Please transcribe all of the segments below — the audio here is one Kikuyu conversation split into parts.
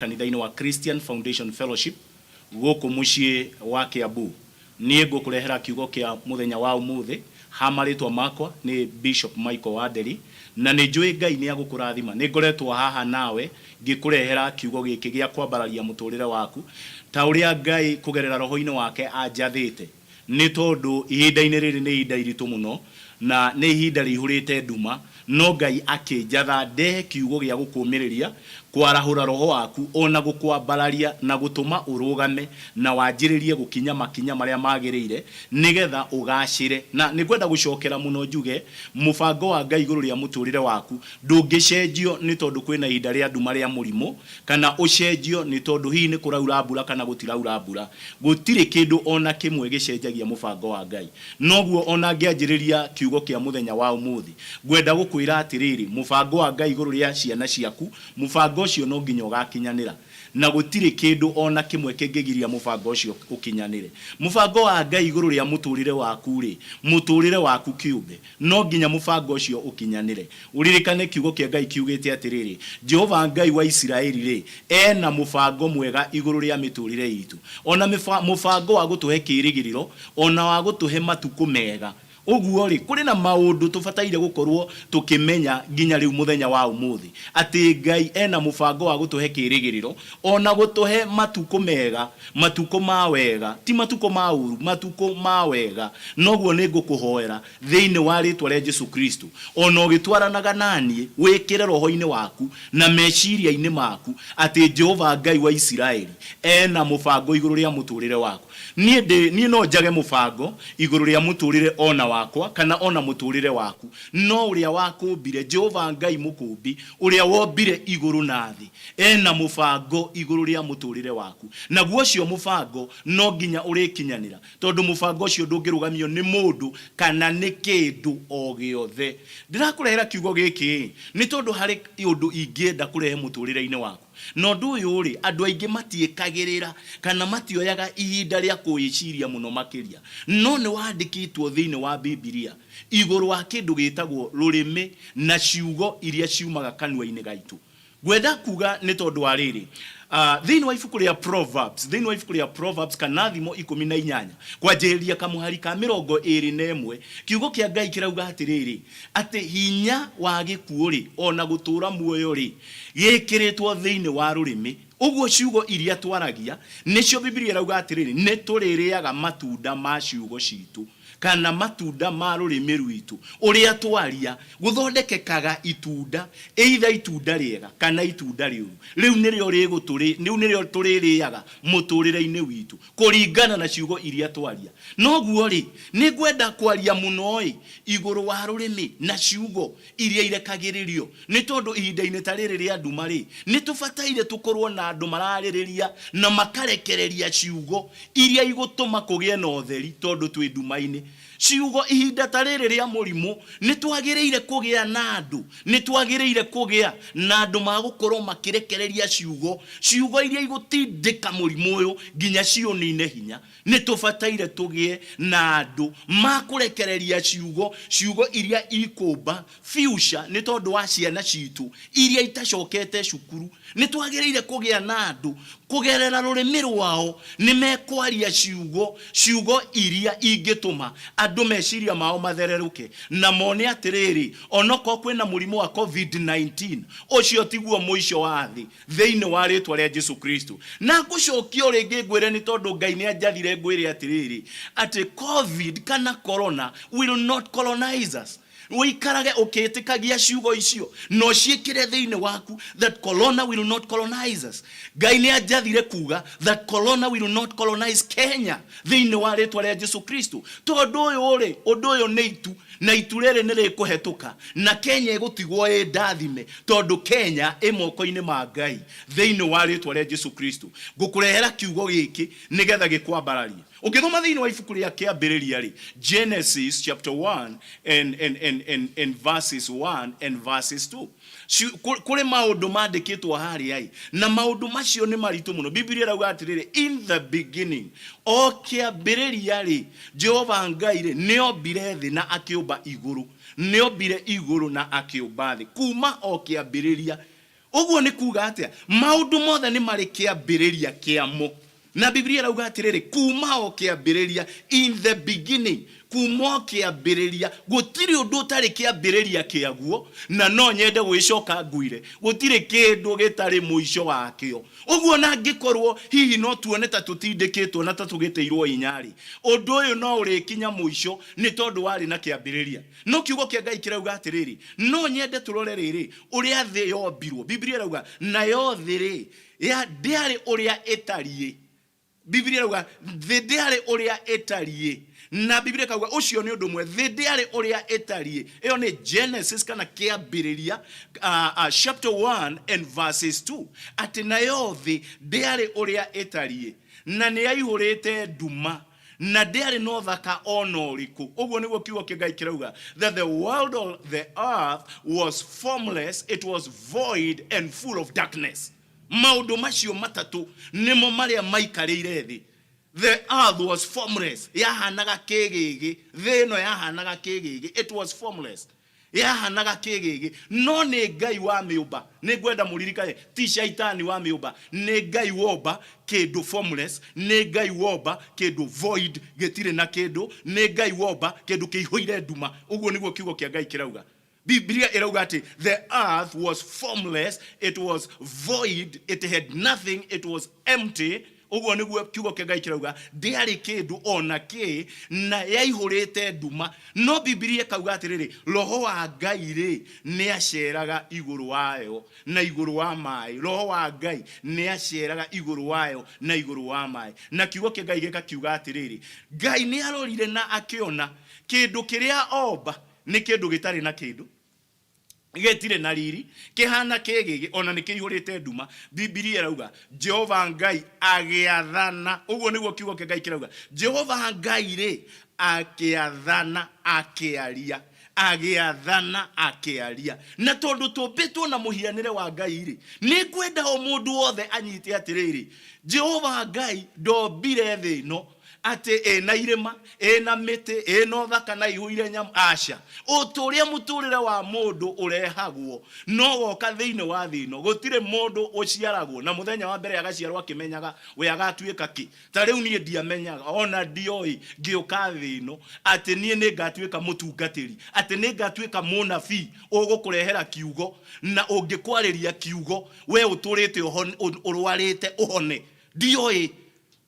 Kanitha-inĩ wa Christian Foundation Fellowship gũkũ mũciĩ wa Kiambu. Niĩ ngũkũrehera kiugo kĩa mũthenya wa ũmũthĩ ha marĩtwa makwa nĩ Bishop Michael Wanderi na nĩ njũĩ Ngai nĩ agũkũrathima. Nĩ ngoretwo haha nawe ngĩkũrehera kiugo gĩkĩ gĩa kwambararia mũtũrĩre waku ta ũrĩa Ngai kũgerera roho-inĩ wake anjathĩte. Nĩ tondũ ihinda-inĩ rĩrĩ nĩ ihinda iritũ mũno, na nĩ ihinda rĩihũrĩte nduma, no Ngai akĩnjatha ndehe kiugo gĩa gũkũũmĩrĩria, kwarahũra roho waku, o na gũkwambararia na gũtũma ũrũgame na wanjĩrĩrie gũkinya makinya marĩa magĩrĩire nĩ getha ũgacĩre. Na nĩ ngwenda gũcokera mũno njuge, mũbango wa Ngai igũrũ rĩa mũtũrĩre waku ndũngĩcenjio nĩ tondũ kwĩna ihinda rĩa nduma rĩa mũrimũ, kana ũcenjio nĩ tondũ hihi nĩ kũraura mbura kana gũtiraura mbura. Gũtirĩ kĩndũ o na kĩmwe gĩcenjagia mũbango wa Ngai. Noguo o na ngĩanjĩrĩria kiugo kĩa mũthenya wa ũmũthĩ, ngwenda gũkwĩra atĩrĩrĩ, mũbango wa Ngai igũrũ rĩa ciana ciaku, mũbango ũcio no nginya ũgakinyanĩra. Na gũtirĩ kĩndũ o na kĩmwe kĩngĩgiria mũbango ũcio ũkinyanĩre. Mũbango wa Ngai igũrũ rĩa mũtũrĩre waku-rĩ, mũtũrĩre waku kĩũmbe, No nginya mũbango ũcio ũkinyanĩre. Ũririkane Kiugo kĩa Ngai kiugĩte atĩrĩrĩ, Jehova Ngai wa Isiraeli-rĩ, e na mũbango mwega igũrũ rĩa mĩtũũrĩre itũ, o na mũbango wa gũtũhe kĩĩrĩgĩrĩro, o na wa gũtũhe matukũ mega. Ũguo-rĩ, kũrĩ na maũndũ tũbataire gũkorũo tũkĩmenya nginya rĩu mũthenya wa ũmũthĩ, atĩ Ngai e na mũbango wa gũtũhe kĩĩrĩgĩrĩro, o na gũtũhe matukũ mega, matukũ ma wega, ti matukũ ma ũũru, matukũ ma wega. Noguo nĩngũkũhoera thĩinĩ wa rĩtwa rĩa Jesu Kristo, o na ũgĩtwaranaga na niĩ, wĩkĩre roho-inĩ waku na meciria-inĩ maku atĩ Jehova Ngai wa Isiraeli e na mũbango igũrũ rĩa mũtũrĩre waku. Niĩ ndĩ, niĩ no njage mũbango igũrũ rĩa mũtũrĩre o na wakwa kana o na mũtũrĩre waku, no ũrĩa wakũmbire, Jehova Ngai mũkũmbi, ũrĩa wombire igũrũ na thĩ, e na mũbango igũrũ rĩa mũtũrĩre waku. Naguo ũcio mũbango no nginya ũrĩkinyanĩra, tondũ mũbango ũcio ndũngĩrũgamio nĩ mũndũ kana nĩ kĩndũ o gĩothe. Ndĩrakũrehera kiugo gĩkĩ-ĩ, nĩ tondũ harĩ ũndũ ingĩenda kũrehe mũtũrĩre-inĩ waku. Na ũndũ ũyũ-rĩ, andũ aingĩ matiĩkagĩrĩra kana matioyaga ihinda rĩa kũwĩciria mũno makĩria. No nĩ wandĩkĩtwo thĩinĩ wa Bibilia igũrũ wa kĩndũ gĩtagwo rũrĩmĩ na ciugo iria ciumaga kanua-inĩ gaitũ. Ngwenda kuga nĩ tondũ wa rĩrĩ, thĩinĩ wa ibuku rĩa Proverbs, thĩinĩ wa ibuku rĩa Proverbs kana Thimo 18, kwanjĩrĩria kamũhari ka 21, kiugo kĩa Ngai kĩrauga atĩrĩrĩ, atĩ hinya wa gĩkuũ-rĩ, o na gũtũũra muoyo-rĩ, gĩkĩrĩtwo thĩinĩ wa rũrĩmĩ. Ũguo ciugo iria twaragia, nĩcio Bibilia ĩrauga atĩrĩrĩ, nĩ tũrĩrĩaga matunda ma ciugo citũ. kana matunda ma rũrĩmĩ rwitũ, ũrĩa twaria, gũthondekekaga itunda, either itunda rĩega kana itunda rĩũru. Rĩu nĩrĩo rĩgũtũrĩ, rĩu nĩrĩo tũrĩrĩaga mũtũrĩre-inĩ witũ, kũringana na ciugo iria twaria. Noguo-rĩ, nĩngwenda kwaria mũno-ĩ, igũrũ wa rũrĩmĩ na ciugo iria irekagĩrĩrio. Nĩ tondũ ihinda-inĩ ta rĩrĩ rĩa nduma-rĩ, nĩ tũbataire tũkorũo na andũ mararĩrĩria na makarekereria ciugo iria igũtũma kũgĩe na ũtheri tondũ twĩ nduma-inĩ. Ciugo ihinda ta rĩrĩ rĩa mũrimũ, nĩ twagĩrĩire kũgĩa na andũ, nĩ twagĩrĩire kũgĩa na andũ magũkorũo makĩrekereria ciugo, ciugo iria igũtindĩka mũrimũ ũyũ nginya ciũnine hinya. Nĩ tũbataire tũgĩe na andũ makũrekereria ciugo, ciugo iria ikũmba future nĩ tondũ wa ciana citũ iria itacokete cukuru. Nĩ twagĩrĩire kũgĩa na andũ kũgerera rũrĩmĩ rwao nĩ mekwaria ciugo, ciugo iria ingĩtũma andũ meciria mao mathererũke na mone atĩrĩrĩ, onokorwo kwĩna mũrimũ wa Covid-19, ũcio tiguo mũico wa thĩ thĩinĩ wa rĩtwa rĩa Jesu Kristo. Na ngũcokia o rĩngĩ ngwĩre nĩ tondũ Ngai nĩ anjathire ngwĩre atĩrĩrĩ, atĩ Covid kana Corona will not colonize us. Ũikarage ũkĩĩtĩkagia ciugo icio na ũciĩkĩre thĩinĩ waku that corona will not colonize us. Ngai nĩ anjathire kuga that corona will not colonize Kenya thĩinĩ wa rĩtwa rĩa Jesu Kristo. Tondũ ũyũ rĩ, ũndũ ũyũ nĩ itu na itu rĩrĩ nĩ rĩkũhetũka na Kenya ĩgũtigwo ĩ ndathime tondũ Kenya ĩ moko-inĩ ma Ngai thĩinĩ wa rĩtwa rĩa Jesu Kristo. Ngũkũrehera kiugo gĩkĩ nĩgetha gĩkwambararie. Ũngĩthoma thĩinĩ wa ibuku rĩa Kĩambĩrĩria-rĩ, Genesis chapter 1 and verses 1 and verses 2, kũrĩ maũndũ mandĩkĩtwo harĩa-ĩ, na maũndũ macio nĩ maritũ mũno. Bibilia ĩrauga atĩrĩrĩ, in the beginning, o kĩambĩrĩria-rĩ, Jehova Ngai-rĩ, nĩombire thĩ na akĩũmba igũrũ. Nĩombire igũrũ na akĩũmba thĩ. Kuma o kĩambĩrĩria. Ũguo nĩ kuuga atĩa? Maũndũ mothe nĩ marĩ kĩambĩrĩria kĩamo. Na Bibilia ĩrauga atĩrĩrĩ, kuuma o kĩambĩrĩria, in the beginning, kuuma o kĩambĩrĩria, gũtirĩ ũndũ ũtarĩ kĩambĩrĩria kĩaguo, na no nyende gũgĩcoka ngwire, gũtirĩ kĩndũ gĩtarĩ mũico wakĩo. Ũguo ona angĩkorwo hihi no tuone ta tũtindĩkĩtwo na ta tũgĩtĩirwo hinya-rĩ, ũndũ ũyũ no ũrĩkinya mũico nĩ tondũ warĩ na kĩambĩrĩria. No kiugo kĩa Ngai kĩrauga atĩrĩrĩ, no nyende tũrore rĩrĩ, ũrĩa thĩ yombirwo. Bibilia ĩrauga, nayo thĩ-rĩ, ya ndĩarĩ ũrĩa ĩtariĩ. Bibilia ĩrauga, thĩ ndĩarĩ ũrĩa ĩtariĩ. Na Bibilia ĩkauga, ũcio nĩ ũndũ ũmwe, thĩ ndĩarĩ ũrĩa ĩtariĩ. Ĩyo nĩ Genesis kana kĩambĩrĩria, chapter 1 and verses 2. Atĩ nayo thĩ ndĩarĩ ũrĩa ĩtariĩ, na nĩ yaihũrĩte nduma, na ndĩarĩ na ũthaka o na ũrĩkũ. Ũguo nĩguo kiugo kĩa Ngai kĩrauga, that the world or the earth was formless, it was void and full of darkness. Maũndũ macio matatũ nĩmo marĩa maikarĩire thĩ. The earth was formless, yahanaga kĩgĩgĩ, thĩ ĩno yahanaga kĩgĩgĩ, it was formless. Yahanaga kĩgĩgĩ, no nĩ Ngai wamĩũmba. Nĩ ngwenda mũririkane, ti shaitani wamĩũmba, nĩ Ngai womba kĩndũ formless, nĩ Ngai womba kĩndũ void, gĩtirĩ na kĩndũ, nĩ Ngai womba kĩndũ kĩihũire nduma. Ũguo nĩguo kiugo kĩa Ngai kĩrauga. Bibilia ĩrauga atĩ the earth was formless, it was void, it had nothing, it was empty. Ũguo nĩguo kiugo kĩa Ngai kĩrauga, ndĩarĩ kĩndũ o na kĩ, na yaihũrĩte nduma. No Bibilia ĩkauga atĩrĩrĩ, Roho wa Ngai-rĩ, nĩaceeraga igũrũ wayo na igũrũ wa maĩ. Roho wa Ngai nĩaceeraga igũrũ wayo na igũrũ wa maĩ. Na kiugo kĩa Ngai gĩkakiuga atĩrĩrĩ, Ngai nĩarorire na akĩona kĩndũ kĩrĩa omba nĩ kĩndũ gĩtarĩ na kĩndũ, gĩtirĩ na riri, kĩhana kĩgĩgĩ, ona nĩ kĩihũrĩte nduma. Bibilia ĩrauga, Jehova Ngai agĩathana. Ũguo nĩguo kiugo kĩa Ngai kĩrauga. Jehova Ngai-rĩ, akĩathana, akĩaria. Agĩathana, akĩaria. Na tondũ tũmbĩtwo na mũhianĩre wa Ngai-rĩ, nĩ ngwenda o mũndũ wothe anyite atĩrĩrĩ, Jehova Ngai ndombire thĩ ĩno atĩ ĩna irĩma, ĩna mĩtĩ, ĩna ũthaka na ĩihũire nyamũ. Aca. O ta ũrĩa mũtũrĩre wa mũndũ ũrehagwo no woka thĩinĩ wa thĩ ĩno, gũtirĩ mũndũ ũciaragwo na mũthenya wa mbere agaciarwo akĩmenyaga we agatuĩka kĩ. Ta rĩu niĩ ndiamenyaga, o na ndioĩ ngĩũka thĩ ĩno atĩ niĩ nĩ ngatuĩka mũtungatĩri, atĩ nĩ ngatuĩka mũnabii ũgũkũrehera kiugo, na ũngĩkwarĩria kiugo we ũtũrĩte ũrwarĩte ũhone. Ndioĩ.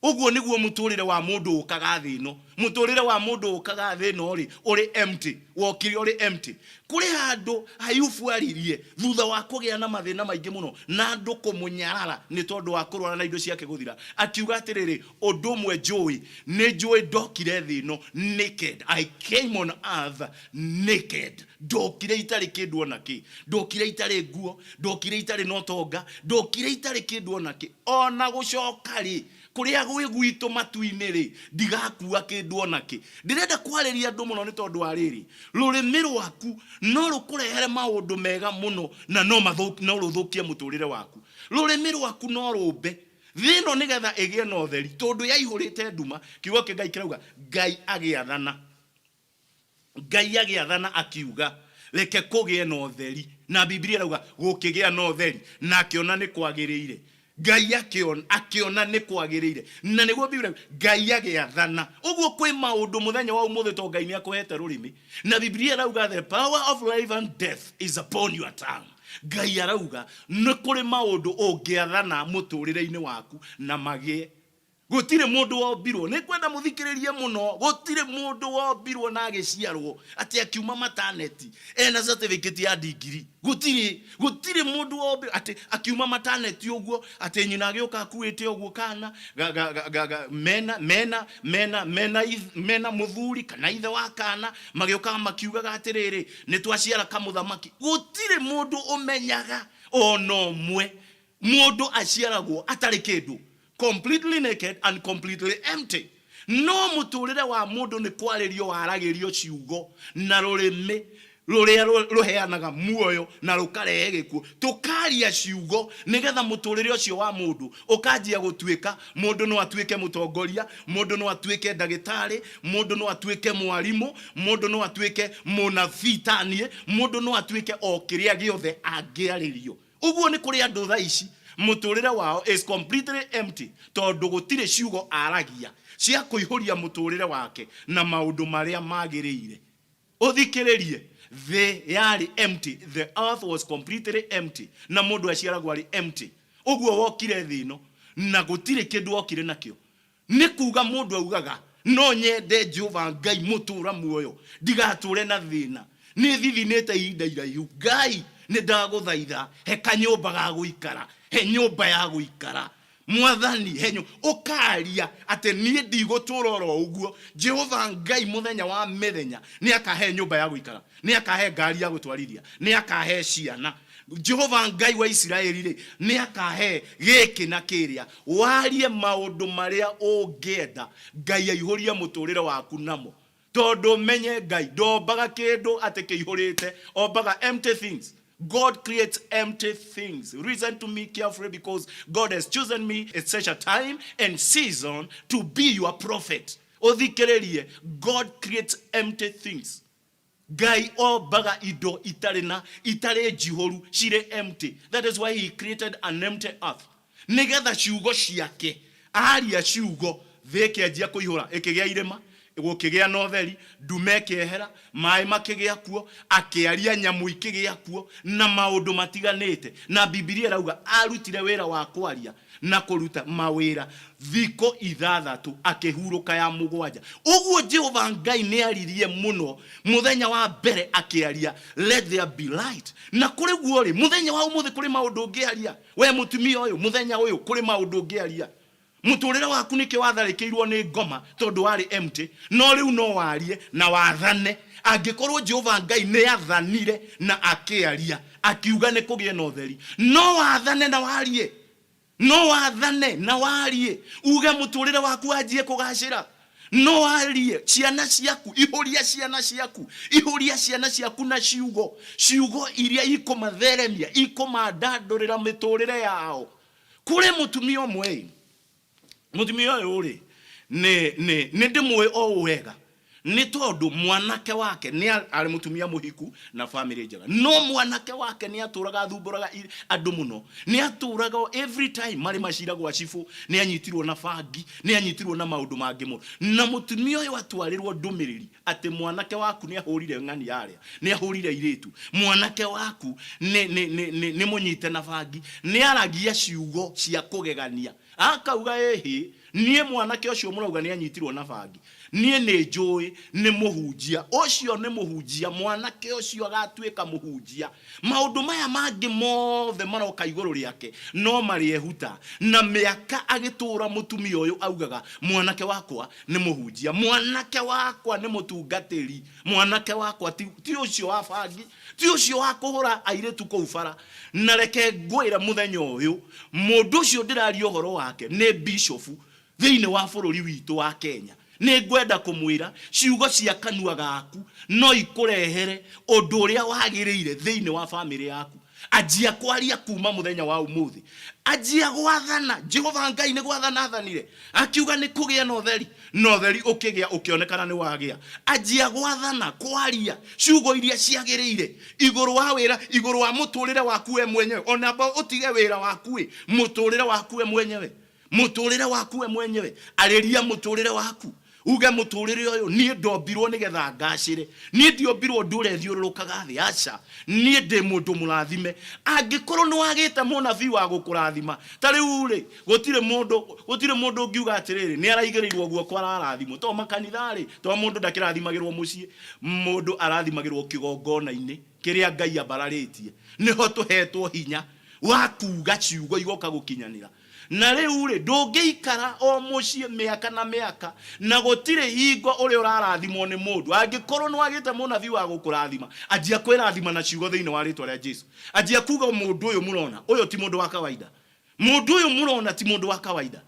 Ũguo nĩguo mũtũrĩre wa mũndũ ũkaga thĩ ĩno. Mũtũrĩre wa mũndũ ũkaga thĩ ĩno rĩ, ũrĩ empty. Wokire ũrĩ empty. Kũrĩ handũ Ayubu aririe thutha wa kũgĩa na mathĩna maingĩ mũno na andũ kũmũnyarara nĩ tondũ wa kũrwara na indo ciake gũthira. Akiuga atĩrĩrĩ, ũndũ ũmwe njũĩ, nĩ njũĩ ndokire thĩ ĩno naked. I came on earth naked. Ndokire itarĩ kĩndũ o na kĩ. Ndokire itarĩ nguo, ndokire itarĩ na ũtonga, ndokire itarĩ kĩndũ o na kĩ. O na gũcoka-rĩ, kũrĩa gwĩ gwitũ matu-inĩ-rĩ, ndigakua kĩndũ o na kĩ. Ndĩrenda kwarĩria andũ mũno nĩ tondũ wa rĩrĩ, rũrĩmĩ rwaku no rũkũrehere maũndũ mega mũno na no no rũthũkie mũtũrĩre waku. Rũrĩmĩ rwaku no rũmbe thĩ ĩno nĩgetha ĩgĩe na ũtheri, tondũ yaihũrĩte nduma. Kiugo kĩa Ngai kĩrauga, Ngai agĩathana. Ngai agĩathana akiuga, Reke kũgĩe na ũtheri. Na Bibilia ĩrauga, Gũkĩgĩa na ũtheri. Na akĩona nĩ kwagĩrĩire. Ngai akĩona, akĩona nĩ kwagĩrĩire. Na nĩguo Bibilia ĩrauga, Ngai agĩathana. Ũguo kwĩ maũndũ mũthenya wa ũmũthĩ to Ngai nĩ akũhete rũrĩmĩ. Na Bibilia ĩrauga, the power of life and death is upon your tongue. Ngai arauga, nĩ kũrĩ maũndũ ũngĩathana mũtũrĩre-inĩ waku na magĩe. Gũtirĩ mũndũ wombirwo, nĩ ngwenda mũthikĩrĩrie mũno, gũtirĩ mũndũ wombirwo na agĩciarwo atĩ akiuma mataneti ena certificate ya ndigiri. Gũtirĩ, gũtirĩ mũndũ wombirwo atĩ akiuma mataneti ũguo, atĩ nyina agĩũka akuĩte ũguo kana ga, ga, ga, ga, ga, mena, mena, mena, mena, mena mũthuri kana ithe wa kana, magĩũkaga makiugaga atĩrĩrĩ, nĩ twaciara kamũthamaki. Gũtirĩ mũndũ ũmenyaga ona ũmwe. Mũndũ aciaragwo atarĩ kĩndũ, completely naked and completely empty. No mũtũrĩre wa mũndũ nĩ kwarĩrio waragĩrio ciugo na rũrĩmĩ rũrĩa rũheanaga muoyo na rũkarehe gĩkuũ. Tũkaria ciugo nĩgetha mũtũrĩre ũcio wa mũndũ ũkanjia gũtuĩka. Mũndũ no atuĩke mũtongoria, mũndũ no atuĩke ndagĩtarĩ, mũndũ no atuĩke mwarimũ, mũndũ no atuĩke mũnabii taniĩ, mũndũ no atuĩke o kĩrĩa gĩothe angĩarĩrio. Ũguo nĩ kũrĩ andũ thaa ici mũtũrĩre wao is completely empty tondũ gũtirĩ ciugo aragia cia kũihũria mũtũrĩre wake na maũndũ marĩa magĩrĩire. Ũthikĩrĩrie, thĩ yarĩ empty, the earth was completely empty, na mũndũ aciaragwo arĩ empty. Ũguo wokire thĩ ĩno na gũtirĩ kĩndũ wokire nakĩo. Nĩ kuuga mũndũ augaga, No nyende Jehova Ngai mũtũũra muoyo, ndigatũũre na thĩna. Nĩ thithinĩte ihinda iraihu. Ngai, nĩ ndagũthaitha, he kanyũmba ga gũikara. He nyũmba ya gũikara. Mwathani, he nyũ. Ũkaaria atĩ niĩ ndigũtũũra oro ũguo. Jehova Ngai mũthenya wa mĩthenya nĩ akahe nyũmba ya gũikara. Nĩ akahe ngari ya gũtwarithia. Nĩ akahe ciana. Jehova Ngai wa Isiraeli-rĩ, nĩ akahe gĩkĩ na kĩrĩa. Warie maũndũ marĩa ũngĩenda Ngai aihũrie mũtũrĩre waku namo. Tondũ menye Ngai ndombaga kĩndũ atĩ kĩihũrĩte, ombaga empty things. God creates empty things. Listen to me carefully because God has chosen me at such a time and season to be your prophet. Ũthikĩrĩrie, God creates empty things. Ngai ombaga indo itarĩ na itarĩ njihũru, cirĩ empty. That is why he created an empty earth. Nĩgetha ciugo ciake, aria ciugo, thĩ ĩkĩanjia kũihũra, ĩkĩgĩa irĩma, gũkĩgĩa na ũtheri, nduma ĩkĩehera, maĩ makĩgĩa kuo, akĩaria nyamũ ikĩgĩa kuo, na maũndũ matiganĩte. Na Bibilia ĩrauga arutire wĩra wa kwaria na kũruta mawĩra thikũ ithathatũ, akĩhurũka ya mũgwanja. Ũguo Jehova Ngai nĩ aririe mũno mũthenya wa mbere akĩaria, let there be light. Na kũrĩ guo rĩ, mũthenya wa ũmũthĩ kũrĩ maũndũ ũngĩaria. We mũtumia ũyũ, mũthenya ũyũ kũrĩ maũndũ ũngĩaria. Mũtũrĩre waku nĩkĩo watharĩkĩirwo nĩ ngoma tondũ warĩ empty, no rĩu no warie na wathane. Angĩkorwo Jehova Ngai nĩ athanire na akĩaria, akiuga nĩ kũgĩe na ũtheri, no wathane na warie. No wathane na warie, uge mũtũrĩre waku wanjie kũgacĩra. No warie ciana ciaku, ihũria ciana ciaku, ihũria ciana ciaku na ciugo, ciugo iria ikũmatheremia, ikũmandandũrĩra mĩtũrĩre yao. Kũrĩ mũtumia ũmwe-ĩ, mũtumia ũyũ-rĩ, nĩ, nĩ, nĩ ndĩmũĩ o ũũ wega, nĩ tondũ mwanake wake nĩ arĩ mũtumia mũhiku na famĩlĩ njega, no mwanake wake nĩ atũraga athumbũraga andũ mũno, nĩ atũraga every time marĩ macira gwa cibũ, nĩ anyitirwo na bangi, nĩ anyitirwo na maũndũ mangĩ mũno, na mũtumia ũyũ atwarĩrwo ndũmĩrĩri atĩ mwanake waku nĩ ahũrire ng'ani harĩa, nĩ ahũrire airĩtu, mwanake waku nĩ, nĩ, nĩ, nĩ, nĩ mũnyite na bangi, nĩ aragia ciugo cia kũgegania, akauga ĩhĩ, niĩ mwanake ũcio mũrauga nĩ anyitirwo na bangi, niĩ nĩ njũĩ nĩ mũhunjia, ũcio nĩ mũhunjia, mwanake ũcio agatuĩka mũhunjia. Maũndũ maya mangĩ mothe maroka igũrũ rĩake no marĩehuta. Na mĩaka agĩtũũra mũtumia ũyũ augaga, mwanake wakwa nĩ mũhunjia, mwanake wakwa nĩ mũtungatĩri, mwanake wakwa ti, ti ũcio wa bangi, ti ũcio wa kũhũra airĩtu kũu bara. Na reke ngwĩre mũthenya ũyũ, mũndũ ũcio ndĩraria ũhoro wake nĩ bishofu thĩinĩ wa bũrũri witũ wa Kenya. Nĩ ngwenda kũmwĩra, ciugo cia kanua gaku no ikũrehere ũndũ ũrĩa wagĩrĩire thĩinĩ wa famĩlĩ yaku. Anjia kwaria kuuma mũthenya wa ũmũthĩ. Anjia gwathana. Jehova Ngai nĩ gwathana athanire, akiuga nĩ kũgĩe na ũtheri, na ũtheri ũkĩgĩa, ũkĩonekana nĩ wagĩa. Anjia gwathana, kwaria ciugo iria ciagĩrĩire igũrũ wa wĩra, igũrũ wa mũtũrĩre waku we mwenyewe. O na amba ũtige wĩra waku-ĩ, mũtũrĩre waku we mwenyewe. Mũtũrĩre waku we mwenyewe. Arĩria mũtũrĩre waku. Uge mũtũrĩre ũyũ, niĩ ndombirwo nĩgetha ngacĩre. Niĩ ndiombirwo ndũre thiũrũrũkaga thĩ, aca. Niĩ ndĩ mũndũ mũrathime. Angĩkorwo nĩ wagĩte mũnabii wa gũkũrathima, ta rĩu rĩ, gũtirĩ mũndũ, gũtirĩ mũndũ ũngiuga atĩrĩrĩ, nĩ araigĩrĩirwo guoko ararathimwo. Tondũ makanitha rĩ, to mũndũ ndakĩrathimagĩrwo mũciĩ, mũndũ arathimagĩrwo kĩgongona-inĩ kĩrĩa Ngai ambararĩtie. Nĩho tũhetwo hinya wa kuga ciugo igoka gũkinyanĩra. Na rĩu-rĩ, ndũngĩikara o mũciĩ mĩaka na mĩaka, na gũtirĩ hingo ũrĩ ũrarathimwo nĩ mũndũ. Angĩkorwo nĩwagĩte mũnabii wa gũkũrathima, anjia kwĩrathima na ciugo thĩinĩ wa rĩtwa rĩa Jesu. Anjia kuga mũndũ ũyũ mũrona, ũyũ ti mũndũ wa kawaida. Mũndũ ũyũ mũrona ti mũndũ wa kawaida.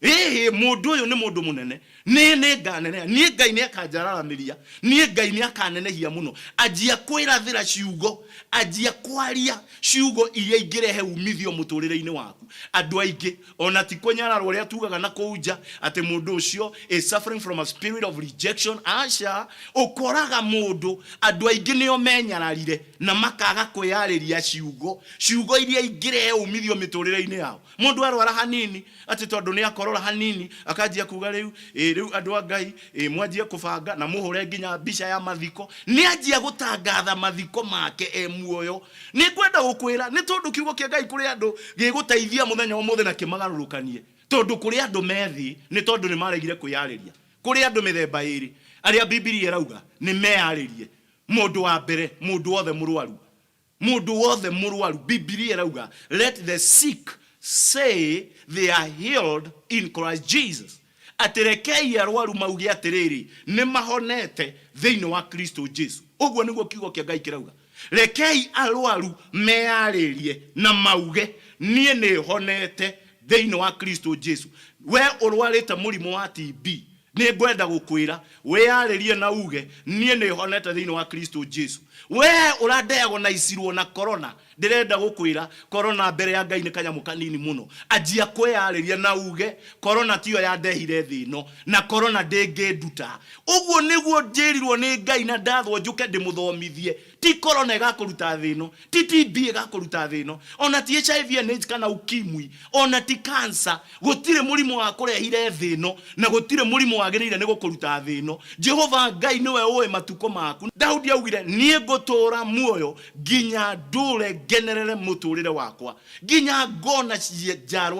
Ĩhĩ, mũndũ ũyũ nĩ mũndũ mũnene, niĩ nĩ nganeneha, niĩ Ngai nĩ akanjararamĩria, niĩ Ngai nĩ akanenehia mũno. Anjia kwĩrathĩra ciugo, anjia kwaria ciugo iria ingĩrehe umithio mũtũrĩre-inĩ waku. Andũ aingĩ, ona ti kũnyararwo ũrĩa tugaga na kũu nja, atĩ mũndũ ũcio is suffering from a spirit of rejection, aca, ũkoraga mũndũ, andũ aingĩ nĩo menyararire na makaga kwĩyarĩria ciugo, ciugo iria ingĩrehe umithio mĩtũrĩre-inĩ yao. Mũndũ arwara hanini, atĩ tondũ nĩ akorora hanini, akanjia kuga rĩu, ĩ rĩu andũ a Ngai, ĩ mwanjie kũbanga na mũhũre nginya mbica ya mathiko. Nĩ anjia gũtangatha mathiko make e muoyo. Nĩ ngwenda gũkwĩra, nĩ tondũ kiugo kĩa Ngai kũrĩ andũ gĩgũteithia mũthenya wa ũmũthĩ na kĩmagarũrũkanie. Tondũ kũrĩ andũ me thĩ nĩ tondũ nĩ maregire kwĩyarĩria. Kũrĩ andũ mĩthemba ĩrĩ arĩa Bibilia ĩrauga nĩ meyarĩrie. Mũndũ wa mbere, mũndũ wothe mũrwaru. Mũndũ wothe mũrwaru, Bibilia ĩrauga, let the sick say they are healed in Christ Jesus. Atĩ rekei arwaru mauge atĩrĩrĩ, nĩ mahonete thĩinĩ wa Kristo Jesu. Ũguo nĩguo kiugo kĩa Ngai kĩrauga. Rekei arwaru meyarĩrie na mauge, niĩ nĩ honete thĩinĩ wa Kristo Jesu. We ũrwarĩte mũrimũ wa TB, Nĩ ngwenda gũkwĩra wĩyarĩrie na uge, Niĩ nĩ honete thĩinĩ wa Kristo Jesu. Wee ũradeagonaicirwo na korona, ndĩrenda gũkwĩra, korona mbere ya Ngai nĩ kanyamũ kanini mũno. Anjia kwĩyarĩria na uge, Korona tiyo yandehire thĩ ĩno, na korona ndĩngĩnduta. Ũguo nĩguo njĩrirwo nĩ Ngai na ndathwo njũke ndĩmũthomithie. Ti korona ĩgakũruta thĩ ĩno, ti TB ĩgakũruta thĩ ĩno, ona ti HIV and AIDS kana ukimwi, ona ti cancer. Gũtirĩ mũrimũ wakũrehire thĩ ĩno, na gũtirĩ mũrimũ wagĩrĩire nĩ gũkũruta thĩ ĩno. Jehova Ngai nĩwe ũĩ matukũ maku. Daudi augire, Niĩ ngũtũũra muoyo nginya ndũũre ngenerere mũtũũrĩre wakwa, nginya ngona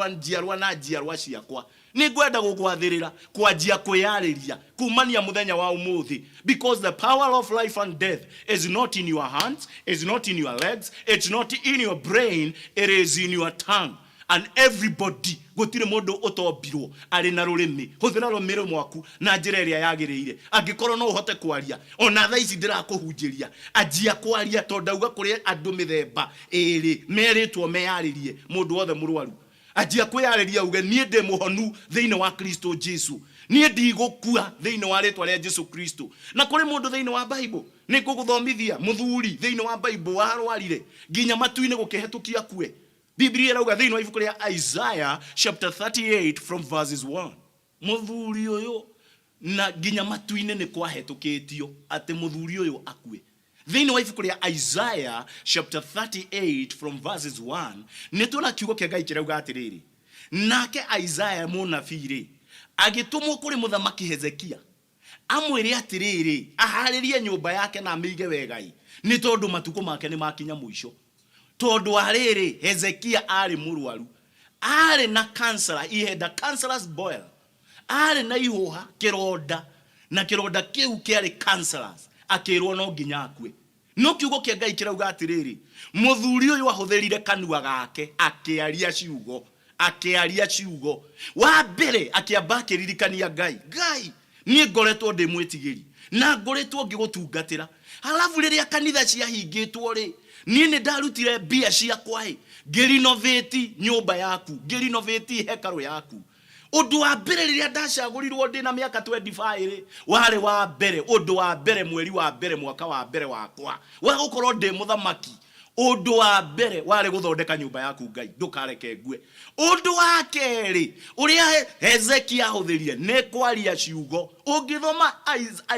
njiarwa na njiarwa ciakwa. Nĩ ngwenda gũgwathĩrĩra kwanjia kwĩyarĩria kumania mũthenya wa ũmũthĩ, because the power of life and death is not in your hands, is not in your legs, it's not in your brain, it is in your tongue. And everybody, gũtirĩ mũndũ ũtombirwo arĩ na rũrĩmĩ. Hũthĩra rũrĩmĩ rwaku na njĩra ĩrĩa yagĩrĩire. Angĩkorwo no ũhote kwaria, ona thaa ici ndĩrakũhunjĩria, anjia kwaria, tondũ ndauga kũrĩ andũ mĩthemba ĩrĩ merĩtwo meyarĩrie, mũndũ wothe mũrwaru. Anjia kwĩyarĩria uge, Niĩ ndĩ mũhonu thĩinĩ wa Kristo Jesu. Niĩ ndigũkua thĩinĩ wa rĩtwa rĩa Jesu Kristo. Na kũrĩ mũndũ thĩinĩ wa Bible, nĩ ngũgũthomithia, mũthuri thĩinĩ wa Bible warwarire nginya matu-inĩ gũkĩhetũkia akue. Biblia ĩrauga thĩinĩ wa ibuku rĩa Isaiah chapter 38 from verses 1. Mũthuri ũyũ na nginya matu-inĩ nĩ kwahetũkĩtio atĩ mũthuri ũyũ akue. Thĩinĩ wa ibuku rĩa Isaiah chapter 38 from verses 1 nĩ tuona kiugo kĩa Ngai kĩrauga atĩrĩrĩ, nake Isaiah mũnabii-rĩ, agĩtũmwo kũrĩ mũthamaki Hezekia amwĩre atĩrĩrĩ, aharĩrie nyũmba yake na amĩige wega-ĩ, nĩ tondũ matukũ make nĩ makinya mũico. Tondũ wa rĩrĩ, Hezekia aarĩ mũrwaru, aarĩ na cancer, he had a cancerous boil. Aarĩ na ihũha, kĩronda, na kĩronda kĩu kĩarĩ cancerous, akĩrwo no nginya akue. No kiugo kĩa Ngai kĩrauga atĩrĩrĩ, mũthuri ũyũ ahũthĩrire kanua gake akĩaria ciugo, akĩaria ciugo. Wa mbere akĩamba akĩririkania Ngai, Ngai, niĩ ngoretwo ndĩ mwĩtigĩri na ngoretwo ngĩgũtungatĩra. Halafu rĩrĩa kanitha ciahingĩtwo rĩ, niĩ nĩ ndarutire mbia ciakwa ĩ, ngĩrinovĩti nyũmba yaku, ngĩrinovĩti hekarũ yaku. Ũndũ wa mbere rĩrĩa ndacagũrirwo ndĩ na mĩaka 25 rĩ, warĩ wa mbere, ũndũ wa mbere mweri wa mbere mwaka wa mbere wakwa wa gũkorwo ndĩ mũthamaki, ũndũ wa mbere warĩ gũthondeka nyũmba yaku Ngai, ndũkareke ngue. Ũndũ wa kerĩ ũrĩa Hezekia ahũthĩrire nĩ kwaria ciugo. Ũngĩthoma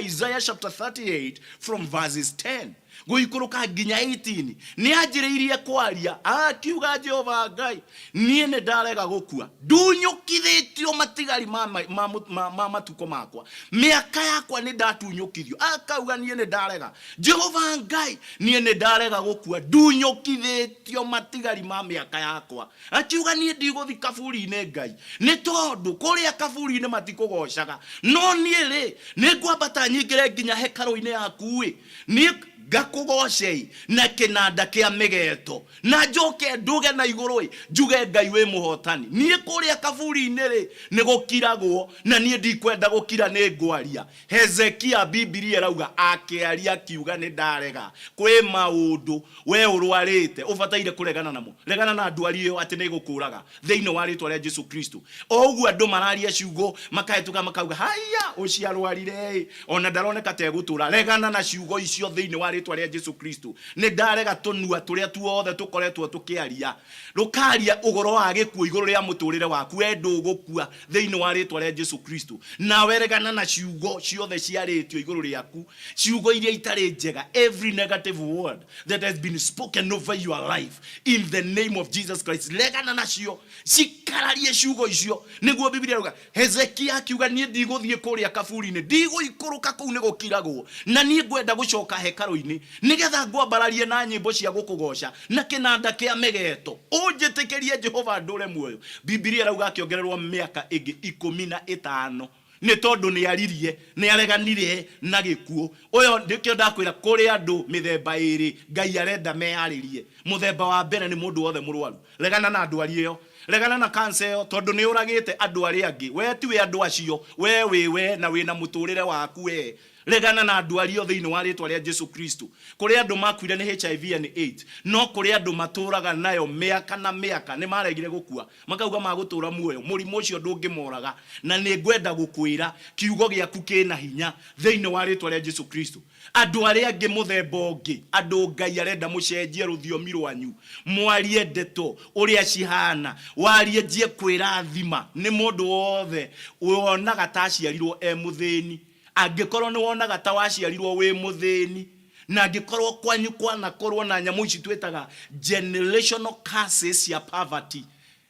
Isaiah chapter 38 from verses 10 gũikũrũka nginya 18, nĩ anjĩrĩirie kwaria akiuga, Jehova Ngai, niĩ nĩ ndarega gũkua, ndunyũkithĩtio matigari ma, ma, ma, ma, ma matukũ makwa, mĩaka yakwa nĩ ndatunyũkithio. Akauga, niĩ nĩ ndarega, Jehova Ngai, niĩ nĩ ndarega gũkua, ndunyũkithĩtio matigari ma mĩaka yakwa. Akiuga, niĩ ndigũthi kaburi-inĩ Ngai, nĩ tondũ kũrĩa kaburi-inĩ matikũgocaga, no niĩ rĩ, nĩ ngwambata nyingĩre nginya hekarũ-inĩ yaku-ĩ. Niĩ Ngakũgooce-ĩ na kĩnanda kĩa mĩgeeto, na njoke ndũge na igũrũ-ĩ, njuge Ngai wĩ mũhotani. Niĩ kũrĩa kaburi-inĩ-rĩ, nĩ gũkiragwo, na niĩ ndikwenda gũkira, nĩ ngwaria. Hezekia, Bibilia ĩrauga, akĩaria akiuga, Nĩ ndarega. Kwĩ maũndũ wee ũrwarĩte ũbataire kũregana namo. Regana na ndwari ĩyo atĩ nĩ ĩgũkũraga, thĩinĩ wa rĩtwa rĩa Jesu Kristo. O ũguo andũ mararia ciugo, makahĩtũka makauga, haiya, ũcio arwarire-ĩ, ona ndaroneka ta egũtũra. Regana na ciugo icio thĩinĩ wa rĩtwa rĩa Jesu Kristo. Nĩ ndarega tũnua tũrĩa tuothe tũkoretwo tũkĩaria, rũkaria ũhoro wa gĩkuũ igũrũ rĩa mũtũrĩre waku. Wee ndũgũkua thĩinĩ wa rĩtwa rĩa Jesu Kristo. Nawe regana na ciugo ciothe ciarĩtio igũrũ rĩaku, ciugo iria itarĩ njega, every negative word that has been spoken over your life in the name of Jesus Christ. Regana nacio, cikararie ciugo icio. Nĩguo Bibilia ĩrauga, Hezekia akiuga, niĩ ndigũthiĩ kũrĩa kaburi-inĩ, ndigũikũrũka kũu nĩ gũkiragwo, na niĩ ngwenda gũcoka hekarũ-inĩ, nĩgetha ngwambararie na nyĩmbo cia gũkũgooca na kĩnanda kĩa mĩgeeto. Ũnjĩtĩkĩrie Jehova ndũre muoyo. Bibilia ĩrauga akĩongererwo mĩaka ĩngĩ 15 nĩ tondũ nĩ aririe, nĩ areganire na gĩkuũ. Ũyũ nĩkĩo ndakwĩra kũrĩ andũ mĩthemba ĩrĩ Ngai arenda meyarĩrie. Mũthemba wa mbere nĩ mũndũ wothe mũrwaru. Regana na ndwari ĩyo. Regana na cancer ĩyo tondũ nĩ yũragĩte andũ arĩa angĩ. Wee tiwe andũ acio, wee wĩ we na wĩna mũtũrĩre waku wee. Regana na ndwari ĩyo thĩinĩ wa rĩtwa rĩa Jesu Kristo. Kũrĩ andũ makuire nĩ HIV and AIDS, no kũrĩ andũ matũraga nayo mĩaka na mĩaka. Nĩ maregire gũkua, makauga magũtũra muoyo, mũrimũ ũcio ndũngĩmoraga. Na nĩ ngwenda gũkwĩra, kiugo gĩaku kĩna hinya thĩinĩ wa rĩtwa rĩa Jesu Kristo. Andũ arĩa angĩ mũthemba ũngĩ, andũ Ngai arenda mũcenjie rũthiomi rwanyu, mwarie ndeto ũrĩa cihana, warie njie kwĩrathima nĩ mũndũ wothe wonaga ta aciarirwo e mũthĩni. Angĩkorwo nĩ wonaga ta waciarirwo wĩ mũthĩni, na angĩkorwo kwanyu kwanakorwo na nyamũ ici twĩtaga generational curses cia poverty,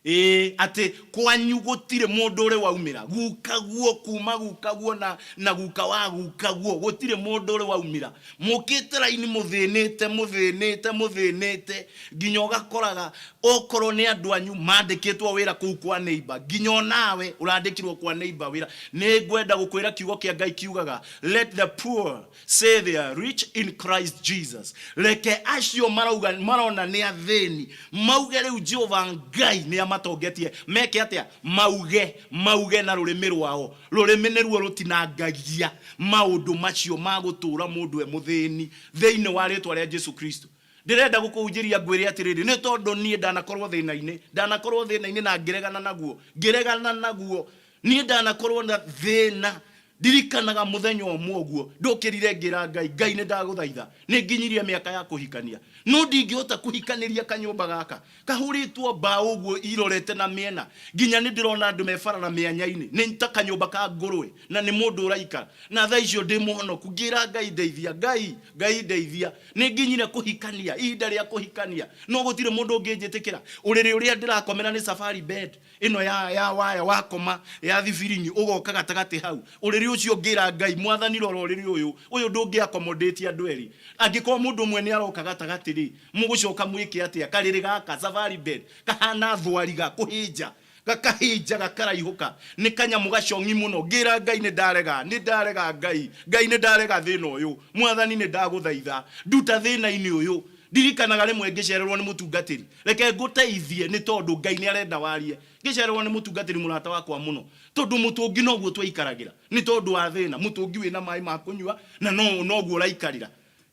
Ĩĩ, atĩ kwanyu gũtirĩ mũndũ ũrĩ waumĩra, gukaguo kuma gukaguo na, na guka wa gukaguo, gũtirĩ mũndũ ũrĩ waumĩra. Mũkĩte raini mũthĩnĩte, mũthĩnĩte, mũthĩnĩte, nginya ũgakoraga okorwo nĩ andũ anyu mandĩkĩtwo wĩra kũu kwa neighbor, nginya onawe ũrandĩkirwo kwa neighbor wĩra. Nĩ ngwenda gũkwĩra kiugo kĩa Ngai kiugaga, let the poor say they are rich in Christ Jesus. Reke acio marauga marona nĩ athĩni mauge rĩu Jehova Ngai nĩ amatongetie. Meke atĩa? Mauge, mauge na rũrĩmĩ rwao. Rũrĩmĩ nĩruo rũtinangagia maũndũ macio ma gũtũra mũndũ e mũthĩni thĩinĩ wa rĩtwa rĩa Jesu Kristo. Ndĩrenda gũkũhunjĩria ngwĩre atĩrĩrĩ, nĩ tondũ niĩ ndanakorwo thĩna-inĩ, ndanakorwo thĩna-inĩ na ngĩregana naguo, ngĩregana naguo. Niĩ ndanakorwo na thĩna. Ndirikanaga mũthenya ũmwe ũguo ndũkĩrire ngĩra Ngai, Ngai nĩ ndagũthaitha, nĩ nginyirie mĩaka ya kũhikania, no ndingĩhota kũhikanĩria kanyũmba gaka kahũrĩtwo mbaũ ũguo irorete na mĩena, nginya nĩ ndĩrona andũ me barara mĩanya-inĩ, nĩ ta kanyũmba ka ngũrũe na nĩ mũndũ ũraikara. Na thaa icio ndĩ mũhonoku, ngĩra Ngai ndeithia, Ngai, Ngai ndeithia, nĩ nginyire kũhikania, ihinda rĩa kũhikania, no gũtirĩ mũndũ ũngĩnjĩtĩkĩra. Ũrĩrĩ ũrĩa ndĩrakomera nĩ safari bed. Ĩno ya, ya waya wakoma ya thibiringi ũgoka gatagatĩ hau ũrĩrĩ ũcio ngĩra Ngai mwathani rora ũrĩrĩ ũyũ ũyũ ndũngĩ accommodate andũ erĩ angĩkorwo mũndũ ũmwe nĩ aroka gatagatĩ rĩ mũgũcoka mwĩke atĩa karĩrĩ gaka safari bed kahana thwariga kũhĩnja gakahĩnja gakaraihũka nĩ kanyamũ gacong'i mũno ngĩra Ngai nĩ ndarega nĩ ndarega Ngai Ngai nĩ ndarega thĩna ũyũ mwathani nĩ ndagũthaitha nduta thĩna-inĩ ũyũ Ndirikanaga rĩmwe ngĩcererwo nĩ mũtungatĩri. Reke ngũteithie nĩ tondũ Ngai nĩ arenda warie. Ngĩcererwo nĩ mũtungatĩri mũrata wakwa mũno, tondũ mũtũngi noguo twaikaragĩra nĩ tondũ wa thĩna, mũtũngi wĩna maĩ ma kũnyua na no noguo ũraikarĩra.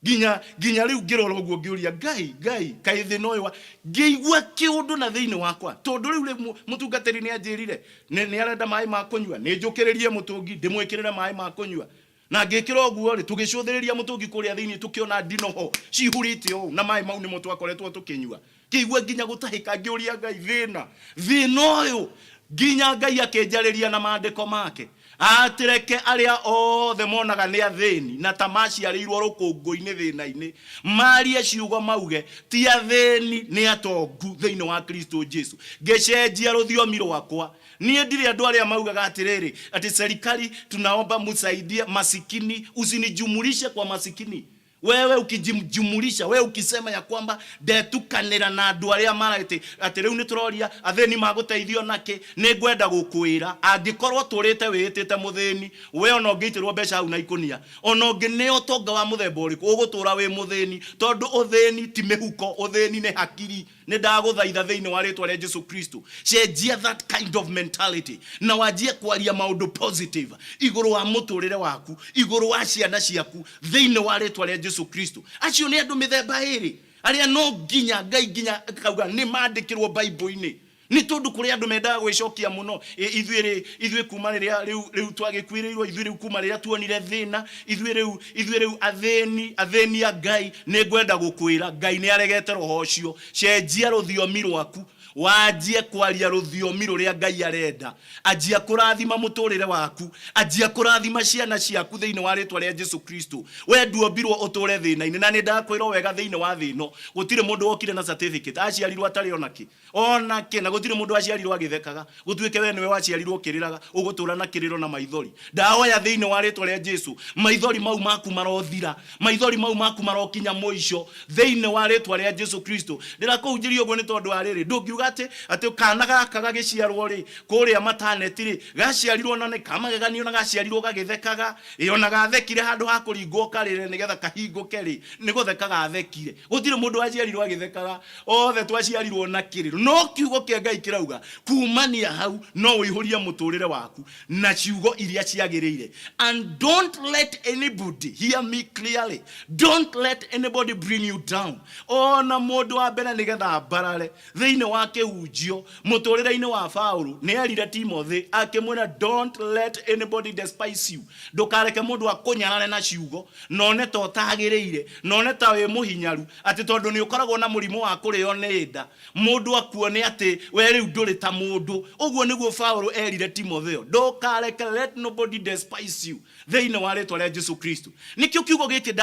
Nginya nginya rĩu ngĩrora ũguo ngĩũria Ngai, Ngai, kaĩ thĩna ũyũ wa ngĩigua kĩũndũ na thĩinĩ wakwa tondũ rĩu rĩ mũtungatĩri nĩ anjĩrire nĩ arenda maĩ ma kũnyua, nĩ njũkĩrĩrie mũtũngi ndĩmwĩkĩrĩre maĩ ma kũnyua. Na ngĩkĩra ũguo-rĩ, tũgĩcũthĩrĩria mũtũngi kũrĩa thĩinĩ tũkĩona ndinoho cihurĩte ũũ, na maĩ mau nĩmo twakoretwo tũkĩnyua. Ngĩigua nginya gũtahĩka, ngĩũria Ngai, thĩna, thĩna ũyũ! Nginya Ngai akĩnjarĩria na maandĩko make, atĩ reke arĩa othe monaga nĩ athĩni na ta maciarĩirwo rũkũngũ-inĩ thĩna-inĩ, marie ciugo mauge, ti athĩni, nĩ atongu thĩinĩ wa Kristo Jesu. Ngĩcenjia rũthiomi rwakwa. Niĩ ndirĩ andũ arĩa maugaga atĩrĩrĩ, atĩ serikali tunaomba msaidie masikini, usinijumulishe kwa masikini. Wewe ukijimjumulisha, wewe ukisema ya kwamba ndetukanĩra na andũ arĩa maraĩtĩ atĩ rĩu nĩ tũroria athĩni magũteithio nakĩ, nĩ ngwenda gũkwĩra angĩkorwo tũrĩte wĩĩtĩte mũthĩni, we ona ũngĩitĩrwo mbeca hau na ikũnia, ona ũngĩneo ũtonga wa mũthemba ũrĩkũ, ũgũtũra wĩ mũthĩni, tondũ ũthĩni ti mĩhuko, ũthĩni nĩ hakiri. Nĩ ndagũthaitha thĩinĩ wa rĩtwa rĩa Jesu Kristo, cenjia that kind of mentality na wanjie kwaria maũndũ positive igũrũ wa mũtũrĩre waku, igũrũ wa ciana ciaku thĩinĩ wa rĩtwa rĩa Jesu Kristo. Acio nĩ andũ mĩthemba ĩrĩ arĩa no nginya Ngai nginya akauga nĩ mandĩkĩrwo Bible-inĩ. Nĩ tondũ kũrĩ andũ mendaga gwĩcokia mũno, ĩ ithuĩ rĩ, ithuĩ kuma rĩrĩa rĩu rĩu twagĩkuĩrĩirwo, ithuĩ rĩu kuma rĩrĩa tuonire thĩna, ithuĩ rĩu ithuĩ rĩu athĩni, athĩni a Ngai, nĩ ngwenda gũkwĩra, Ngai nĩ aregete roho ũcio. Cenjia rũthiomi rwaku, wanjie kwaria rũthiomi rũrĩa Ngai arenda. Anjia kũrathima mũtũrĩre waku, anjia kũrathima ciana ciaku thĩinĩ wa rĩtwa rĩa Jesu Kristo. We nduombirwo ũtũre thĩna-inĩ, na nĩ ndakwĩra wega thĩinĩ wa thĩ ĩno, gũtirĩ mũndũ wokire na certificate, aciarirwo atarĩ ona kĩ. Ona kĩ, na gũtirĩ mũndũ waciarirwo agĩthekaga. Gũtuĩke wee nĩwe waciarirwo ũkĩrĩraga, ũgũtũũra na kĩrĩro na maithori. Ndahoya thĩinĩ wa rĩtwa rĩa Jesu, maithori mau maku marothira. Maithori mau maku marokinya mũico thĩinĩ wa rĩtwa rĩa Jesu Kristo. Ndĩrakũhunjĩria ũguo nĩ tondũ wa rĩrĩ, ndũngiuga atĩ, atĩ kana gaka gagĩciarwo rĩ, kũrĩa mataneti rĩ, gaciarirwo na nĩ ka mageganio na gaciarirwo gagĩthekaga. Ĩ ona gathekire handũ ha kũringwo karĩre nĩgetha kahingũke rĩ, nĩ gũtheka gathekire. Gũtirĩ mũndũ waciarirwo agĩthekaga. Othe twaciarirwo na kĩrĩro. No kiugo kĩa Ngai kĩrauga kumania hau no ũihũrie mũtũrĩre waku na ciugo iria ciagĩrĩire. And don't let anybody, hear me clearly, don't let anybody bring you down. Ona mũndũ wa mbere nĩgetha ambarare thĩinĩ wa kĩhunjio mũtũrĩre-inĩ wa Paũlũ nĩ erire Timothy akĩmwĩra don't let anybody despise you. Ndũkareke mũndũ akũnyarare na ciugo na one ta ũtagĩrĩire na one ta wĩ mũhinyaru atĩ tondũ nĩ ũkoragwo na mũrimũ wa kũrĩo nĩ nda mũndũ akuone atĩ we rĩu ndũrĩ ta mũndũ. Ũguo nĩguo Paũlũ erire Timotheo, ndũkareke let nobody despise you thĩinĩ wa rĩtwa rĩa Jesu Kristo. Nĩkĩo kiugo gĩkĩ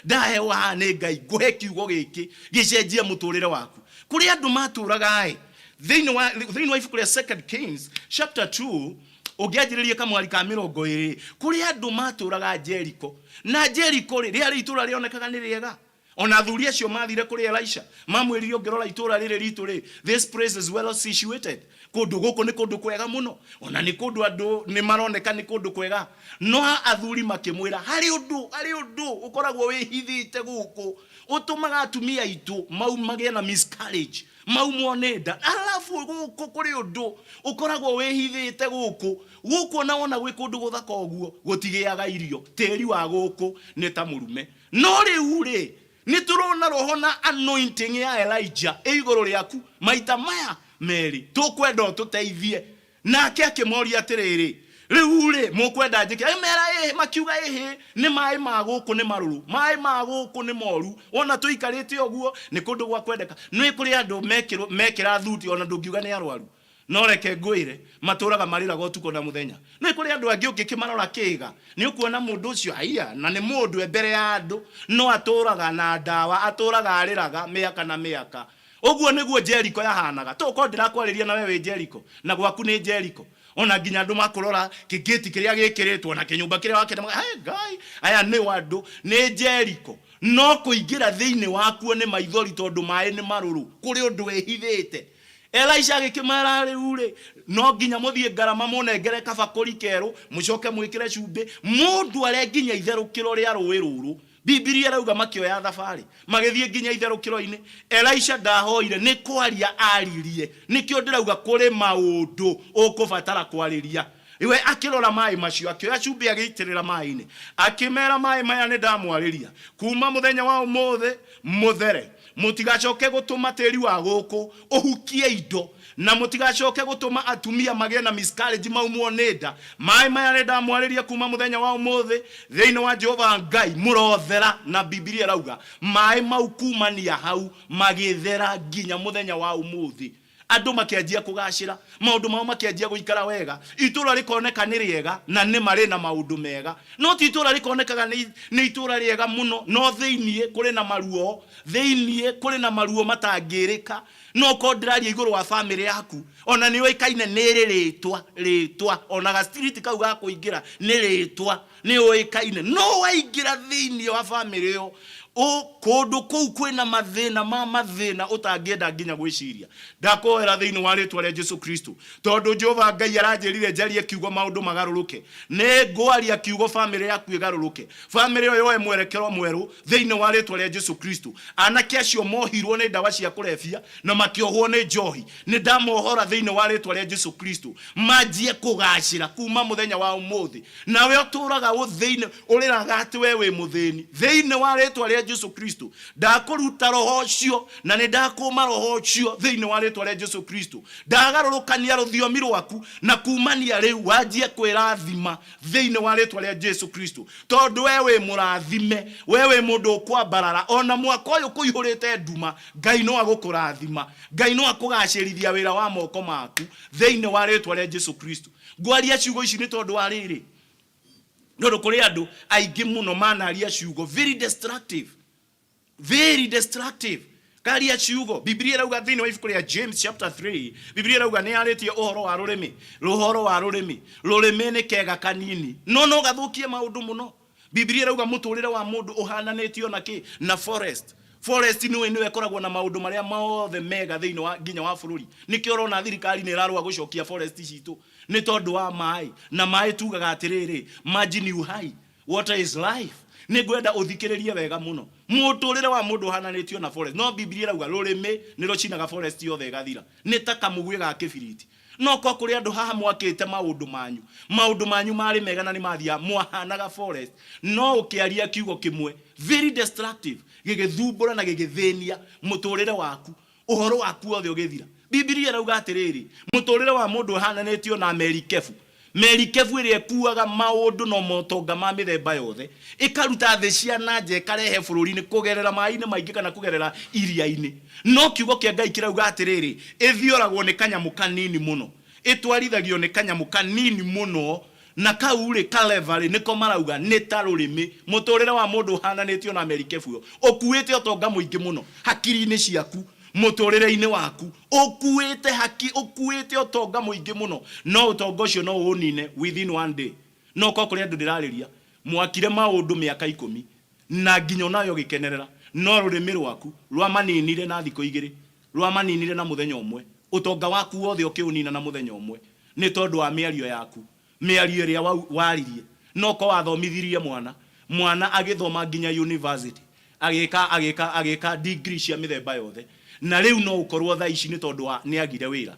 ndaheo haha nĩ Ngai, ngũhe kiugo gĩkĩ gĩcenjie mũtũrĩre waku. Kũrĩ andũ matũraga ĩ thĩinĩ wa ibuku rĩa Second Kings chapter 2 ũngĩanjĩrĩria kamwari ka 20, kũrĩ andũ matũraga Jeriko. Na Jeriko rĩ, rĩarĩ itũra rĩonekaga nĩ rĩega. Ona athuri acio mathire kũrĩ Elisha, mamwĩrire ũngĩrora itũra rĩrĩ ritũ rĩ, this place is well situated. Kũndũ gũkũ nĩ kũndũ kwega mũno. Ona nĩ kũndũ andũ nĩ maroneka nĩ kũndũ kwega. No athuri makĩmwĩra, harĩ ũndũ, harĩ ũndũ ũkoragwo wĩhithĩte gũkũ, ũtũmaga atumia aitũ mau magĩe na miscarriage, maumwo nĩ nda. Alafu gũkũ kũrĩ ũndũ ũkoragwo wĩhithĩte gũkũ. Gũkũ ona wona gwĩ kũndũ gũthaka ũguo, gũtigĩaga irio. Tĩri wa gũkũ nĩ ta mũrume. No rĩu rĩ, nĩ tũrona roho na anointing ya Elijah ĩ igũrũ rĩaku maita maya merĩ, tũkwenda ũtũteithie. Nake akĩmoria atĩrĩrĩ, rĩu rĩ, mũkwenda njĩke? Akĩmera ĩhĩ, makiuga ĩhĩ, nĩ maĩ ma gũkũ nĩ marũrũ, maĩ ma gũkũ nĩ moru, wona tũikarĩte ũguo, nĩ kũndũ gwa kwendeka. Nĩ kũrĩ andũ mekĩra thuti ona ndũngiuga nĩ arwaru. No reke ngwĩre, matũraga marĩraga ũtukũ na mũthenya. Nĩ kũrĩ andũ angĩ ũngĩkĩmarora kĩĩga, nĩ ũkuona mũndũ ũcio, haiya, na nĩ mũndũ e mbere ya andũ, no atũraga na ndawa, atũraga arĩraga mĩaka na mĩaka. Ũguo nĩguo Jeriko yahanaga. Tokorwo ndĩrakwarĩria na we wĩ Jeriko, na gwaku nĩ Jeriko. Ona nginya andũ makũrora kĩngĩti kĩrĩa gĩkĩrĩtwo na kĩnyũmba kĩrĩa wakĩte, maka, hey, Ngai, aya nĩ andũ, nĩ Jeriko. No kũingĩra thĩinĩ wakuo nĩ maithori tondũ maĩ nĩ marũrũ. Kũrĩ ũndũ wĩhithĩte. Elisha agĩkĩmera, rĩu-rĩ, no nginya mũthiĩ ngarama mũnengere kabakũri kerũ, mũcoke mwĩkĩre cumbĩ, mũndware nginya itherũkĩro rĩa rũĩ rũrũ. Bibilia ĩrauga makĩoya thabarĩ, magĩthiĩ nginya itherũkĩro-inĩ. Elisha ndahoire, nĩ kwaria aririe. Nĩkĩo ndĩrauga kũrĩ maũndũ ũkũbatara kwarĩria. We akĩrora maĩ macio, akĩoya cumbĩ agĩitĩrĩra maĩ-inĩ, akĩmera, maĩ maya nĩ ndamwarĩria, kuma mũthenya wa ũmũthĩ mũthere. Mũtigacoke gũtũma tĩri wa gũkũ ũhukie indo, na mũtigacoke gũtũma atumia magĩe na miscarriage maumwo nĩ nda. Maĩ maya nĩ ndamwarĩria kuma mũthenya wa ũmũthĩ thĩinĩ wa Jehova Ngai, mũrothera. Na Bibilia ĩrauga maĩ mau kumania hau magĩthera nginya mũthenya wa ũmũthĩ. Andũ makĩanjia kũgacĩra, maũndũ mao makĩanjia gũikara wega, itũũra rĩkoneka nĩ rĩega na nĩ marĩ na maũndũ mega. No ti itũũra rĩkonekaga nĩ itũũra rĩega mũno, no thĩinĩ kũrĩ na maruo, thĩinĩ kũrĩ na maruo matangĩrĩka. No korwo ndĩraria igũrũ wa famĩlĩ yaku, ona nĩ ũĩkaine nĩ ĩrĩ rĩtwa, rĩtwa, ona ga street kau ga kũingĩra nĩ rĩtwa, nĩ ũĩkaine. No waingĩra thĩinĩ wa famĩlĩ ĩyo, kũndũ kũu kwĩna mathĩna ma mathĩna ũtangĩenda nginya gwĩciria. Ndakũhoera thĩinĩ wa rĩtwa rĩa Jesu Kristo, tondũ Jehova Ngai aranjĩrire njarie kiugo maũndũ magarũrũke. Nĩ ngwaria kiugo famĩlĩ yaku ĩgarũrũke. Famĩlĩ ĩyo yoe mwerekero mwerũ thĩinĩ wa rĩtwa rĩa Jesu Kristo. Anake acio mohirwo nĩ ndawa cia kũrebia na makĩohwo nĩ njohi, nĩ ndamohora thĩinĩ wa rĩtwa rĩa Jesu Kristo, manjie kũgacĩra kuma mũthenya wa ũmũthĩ. Nawe ũtũraga thĩinĩ, ũrĩraga atĩ we wĩ mũthĩni, thĩinĩ wa rĩtwa rĩa Jesu Kristo, ndakũruta roho ũcio na nĩ ndakũma roho ũcio thĩinĩ wa rĩtwa rĩa Jesu Kristo. Ndagarũrũkania rũthiomi rwaku na kumania rĩu wanjie kwĩrathima thĩinĩ wa rĩtwa rĩa Jesu Kristo, tondũ we wĩ mũrathime, we wĩ mũndũ ũkwambarara. Ona mwaka ũyũ kũihũrĩte nduma, Ngai no agũkũrathima, Ngai no akũgacĩrithia wĩra wa moko maku thĩinĩ wa rĩtwa rĩa Jesu Kristo. Ngwaria ciugo ici nĩ tondũ wa rĩrĩ, tondũ kũrĩ andũ aingĩ mũno manaria ciugo very destructive, very destructive. Karia ciugo, Biblia ĩrauga thĩinĩ wa ibuku rĩa James chapter 3, Biblia ĩrauga nĩ yarĩtie ũhoro wa rũrĩmĩ, ũhoro wa rũrĩmĩ. Rũrĩmĩ nĩ kega kanini, no no gathũkie maũndũ mũno. Biblia ĩrauga mũtũrĩre wa mũndũ ũhananĩtio na kĩ? Na forest. Forest nĩwe nĩwe ĩkoragwo na maũndũ marĩa mothe mega thĩinĩ wa nginya wa bũrũri. Nĩkĩo ũrona thirikari nĩ ĩrarũa gũcokia forest citũ nĩ tondũ wa maĩ. Na maĩ tugaga atĩrĩrĩ, maji ni uhai, water is life. Nĩ ngwenda ũthikĩrĩrie wega mũno. Mũtũrĩre wa mũndũ ũhananĩtio na forest. No Biblia ĩrauga rũrĩmĩ nĩ rũcinaga forest yothe ĩgathira. Nĩ ta kamũguĩ ga kĩbiriti. No korwo kũrĩ andũ haha mwakĩte maũndũ manyu, maũndũ manyu marĩ mega na nĩ mathiaga, mwahanaga forest, no ũkĩaria kiugo kĩmwe very destructive, gĩgĩthumbũra na gĩgĩthĩnia mũtũrĩre waku, ũhoro waku wothe ũgĩthira. Bibilia ĩrauga atĩrĩrĩ, mũtũrĩre wa mũndũ ũhananĩtio na merikebu. Merikebu ĩrĩa ĩkuaga maũndũ na motonga ma mĩthemba yothe, ĩkaruta thĩ cia na nja ĩkarehe bũrũri-inĩ kũgerera maĩ-inĩ maingĩ kana kũgerera iria-inĩ. No kiugo kĩa Ngai kĩrauga atĩrĩrĩ, ĩthioragwo nĩ kanyamũ kanini mũno, ĩtwarithagio nĩ kanyamũ kanini mũno, na kau-rĩ, ka lever-rĩ, nĩko marauga nĩ ta rũrĩmĩ. Mũtũrĩre wa mũndũ ũhananĩtio na merikebu ĩyo, ũkuĩte ũtonga mũingĩ mũno hakiri-inĩ ciaku, mũtũrĩre-inĩ waku, ũkuĩte haki, ũkuĩte ũtonga mũingĩ mũno, no ũtonga ũcio no ũũnine within one day. No korwo kũrĩ andũ ndĩrarĩria, mwakire maũndũ mĩaka ikũmi, na nginya onawe ũgĩkenerera, no rũrĩmĩ rwaku rwamaninire na thikũ igĩrĩ, rwamaninire na mũthenya ũmwe, ũtonga waku wothe ũkĩũnina na mũthenya ũmwe, nĩ tondũ wa mĩario yaku, mĩario ĩrĩa waririe. No korwo wathomithirie mwana, mwana agĩthoma nginya university, agĩka, agĩka, agĩka degree cia mĩthemba yothe, na rĩu no ũkorwo thaa ici nĩ tondũ wa nĩ agire wĩra,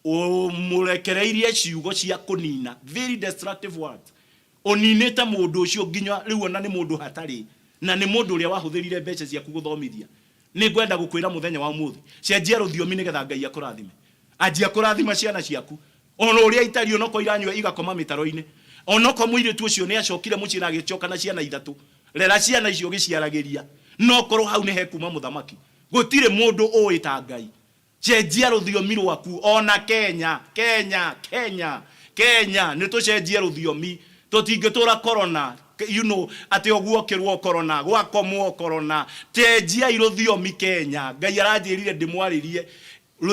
ũmũrekereirie ciugo cia kũnina, very destructive words, ũninĩte mũndũ ũcio nginya rĩu ona nĩ mũndũ hatarĩ, na nĩ mũndũ ũrĩa wahũthĩrire mbeca ciaku gũthomithia. Nĩ ngwenda gũkwĩra mũthenya wa ũmũthĩ, cenjia rũthiomi nĩgetha Ngai akũrathime. Anjia kũrathima ciana ciaku. Ona ũrĩa itariĩ, onokorwo iranyua igakoma mĩtaro-inĩ, onokorwo mũirĩtu ũcio nĩ acokire mũciĩ na agĩcoka na ciana ithatũ, rera ciana icio ũgĩciaragĩria, no korwo hau nĩ hekuma mũthamaki. Gũtirĩ mũndũ ũĩ ta Ngai. Cenjia rũthiomi rwaku. Ona Kenya, Kenya, Kenya, Kenya, nĩ tũcenjie rũthiomi. Tũtingĩtũra corona, you know, atĩ o guokĩrwo corona, gwakomwo corona. Cenjiai rũthiomi Kenya. Ngai aranjĩrire ndĩmwarĩrie.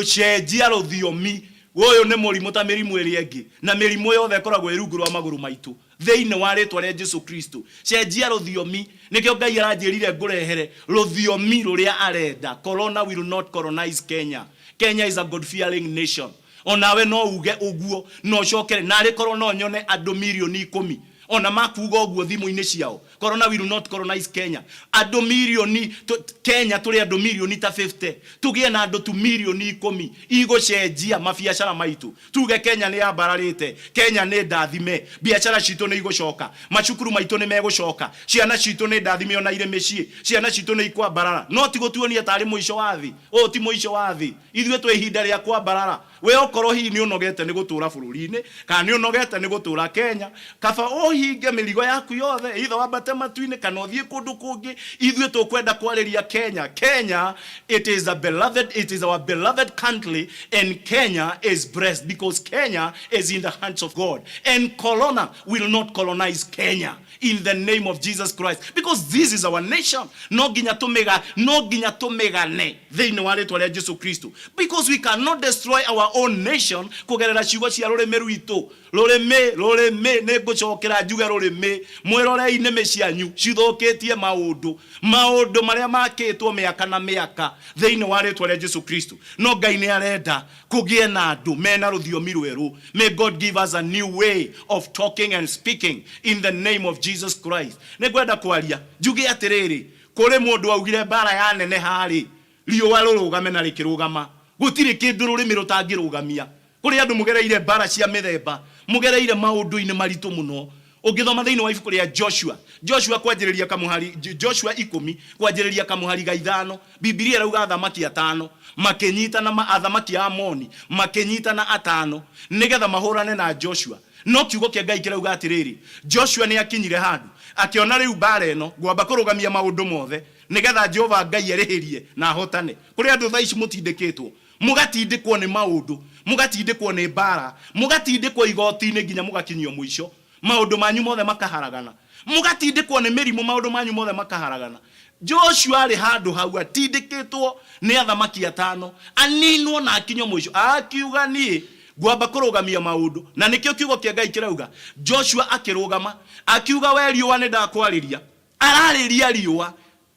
Cenjia rũthiomi. Ũyũ nĩ mũrimũ ta mĩrimũ ĩrĩa ĩngĩ, na mĩrimũ yothe ĩkoragwo ĩ rungu rwa magũrũ maitũ. Thĩinĩ wa rĩtwa rĩa Jesu Kristo, cenjia rũthiomi. Nĩkĩo Ngai aranjĩrire ngũrehere rũthiomi rũrĩa arenda. Corona will not colonize Kenya. Kenya is a God fearing nation. Onawe no uge ũguo na ũcokere, narĩ korwo no nyone andũ mirioni ikũmi ona makuga ũguo thimũ-inĩ ciao, Corona will not colonize Kenya. Andũ mirioni, Kenya tũrĩ andũ mirioni ta 50, tũgĩe na andũ tu mirioni ikũmi igũcenjia mabiacara maitũ. Tuge Kenya nĩ yambararĩte, Kenya nĩ ndathime, biacara citũ nĩ igũcoka, macukuru maitũ nĩ megũcoka, ciana citũ nĩ ndathime ona irĩ mĩciĩ, ciana citũ nĩ ikwambarara. No ti gũtuonia tarĩ mũico wa thĩ. Ũyũ ti mũico wa thĩ. Ithuĩ twĩ ihinda rĩa kwambarara. We okorwo hihi nĩ ũnogete nĩ gũtũra bũrũri-inĩ, kana nĩ ũnogete nĩ gũtũra Kenya, kaba ũhinge mĩrigo yaku yothe, either wambate matu-inĩ kana ũthiĩ kũndũ kũngĩ. Ithuĩ tũkwenda kwarĩria Kenya. Kenya, it is a beloved, it is our beloved country, and Kenya is blessed because Kenya is in the hands of God. And corona will not colonize Kenya in the name of Jesus Christ, because this is our nation. No nginya tũmĩga, no nginya tũmĩgane thĩinĩ wa rĩtwa rĩa Jesu Kristo, because we cannot destroy our own nation kũgerera ciugo cia rũrĩmĩ rwitũ. Rũrĩmĩ, rũrĩmĩ, nĩ ngũcokera njuge rũrĩmĩ. Mwĩrorei nĩmĩ cianyu cithũkĩtie maũndũ, maũndũ marĩa makĩtwo mĩaka na mĩaka thĩinĩ wa rĩtwa rĩa Jesu Kristo. No Ngai nĩ arenda kũgĩe na andũ mena rũthiomi rwerũ. May God give us a new way of talking and speaking in the name of Jesus Christ. Nĩ ngwenda kwaria njuge atĩrĩrĩ, kũrĩ mũndũ augire mbara ya neneha rĩ, riũa rũrũgame na rĩkĩrũgama. Gũtirĩ kĩndũ rũrĩmĩ rũtangĩrũgamia. Kũrĩ andũ mũgereire mbara cia mĩthemba, mũgereire maũndũ-inĩ maritũ mũno. Ũngĩthoma thĩinĩ wa ibuku rĩa Joshua, Joshua kwanjĩrĩria kamũhari, Joshua ikũmi kwanjĩrĩria kamũhari ga ithano, Bibilia ĩrauga athamaki atano makĩnyitana, athamaki a Amoni makĩnyitana atano nĩgetha mahũrane na Joshua. No kiugo kĩa Ngai kĩrauga atĩrĩrĩ, Joshua nĩ akinyire handũ akĩona rĩu mbara ĩno ngwamba kũrũgamia maũndũ mothe nĩgetha Jehova Ngai erĩhĩrie na ahotane. Kũrĩ andũ thaa ici mũtindĩkĩtwo, mũgatindĩkwo nĩ maũndũ, mũgatindĩkwo nĩ mbara, mũgatindĩkwo igoti-inĩ nginya mũgakinyio mũico, maũndũ manyu mothe makaharagana, mũgatindĩkwo nĩ mĩrimũ, maũndũ manyu mothe makaharagana. Joshua arĩ handũ hau atindĩkĩtwo nĩ athamaki atano, aninwo na akinyio mũico, akiuga niĩ ngwamba kũrũgamia maũndũ. Na nĩkĩo kiugo kĩa Ngai kĩrauga Joshua akĩrũgama akiuga, we riũa nĩ ndakwarĩria. Ararĩria riũa,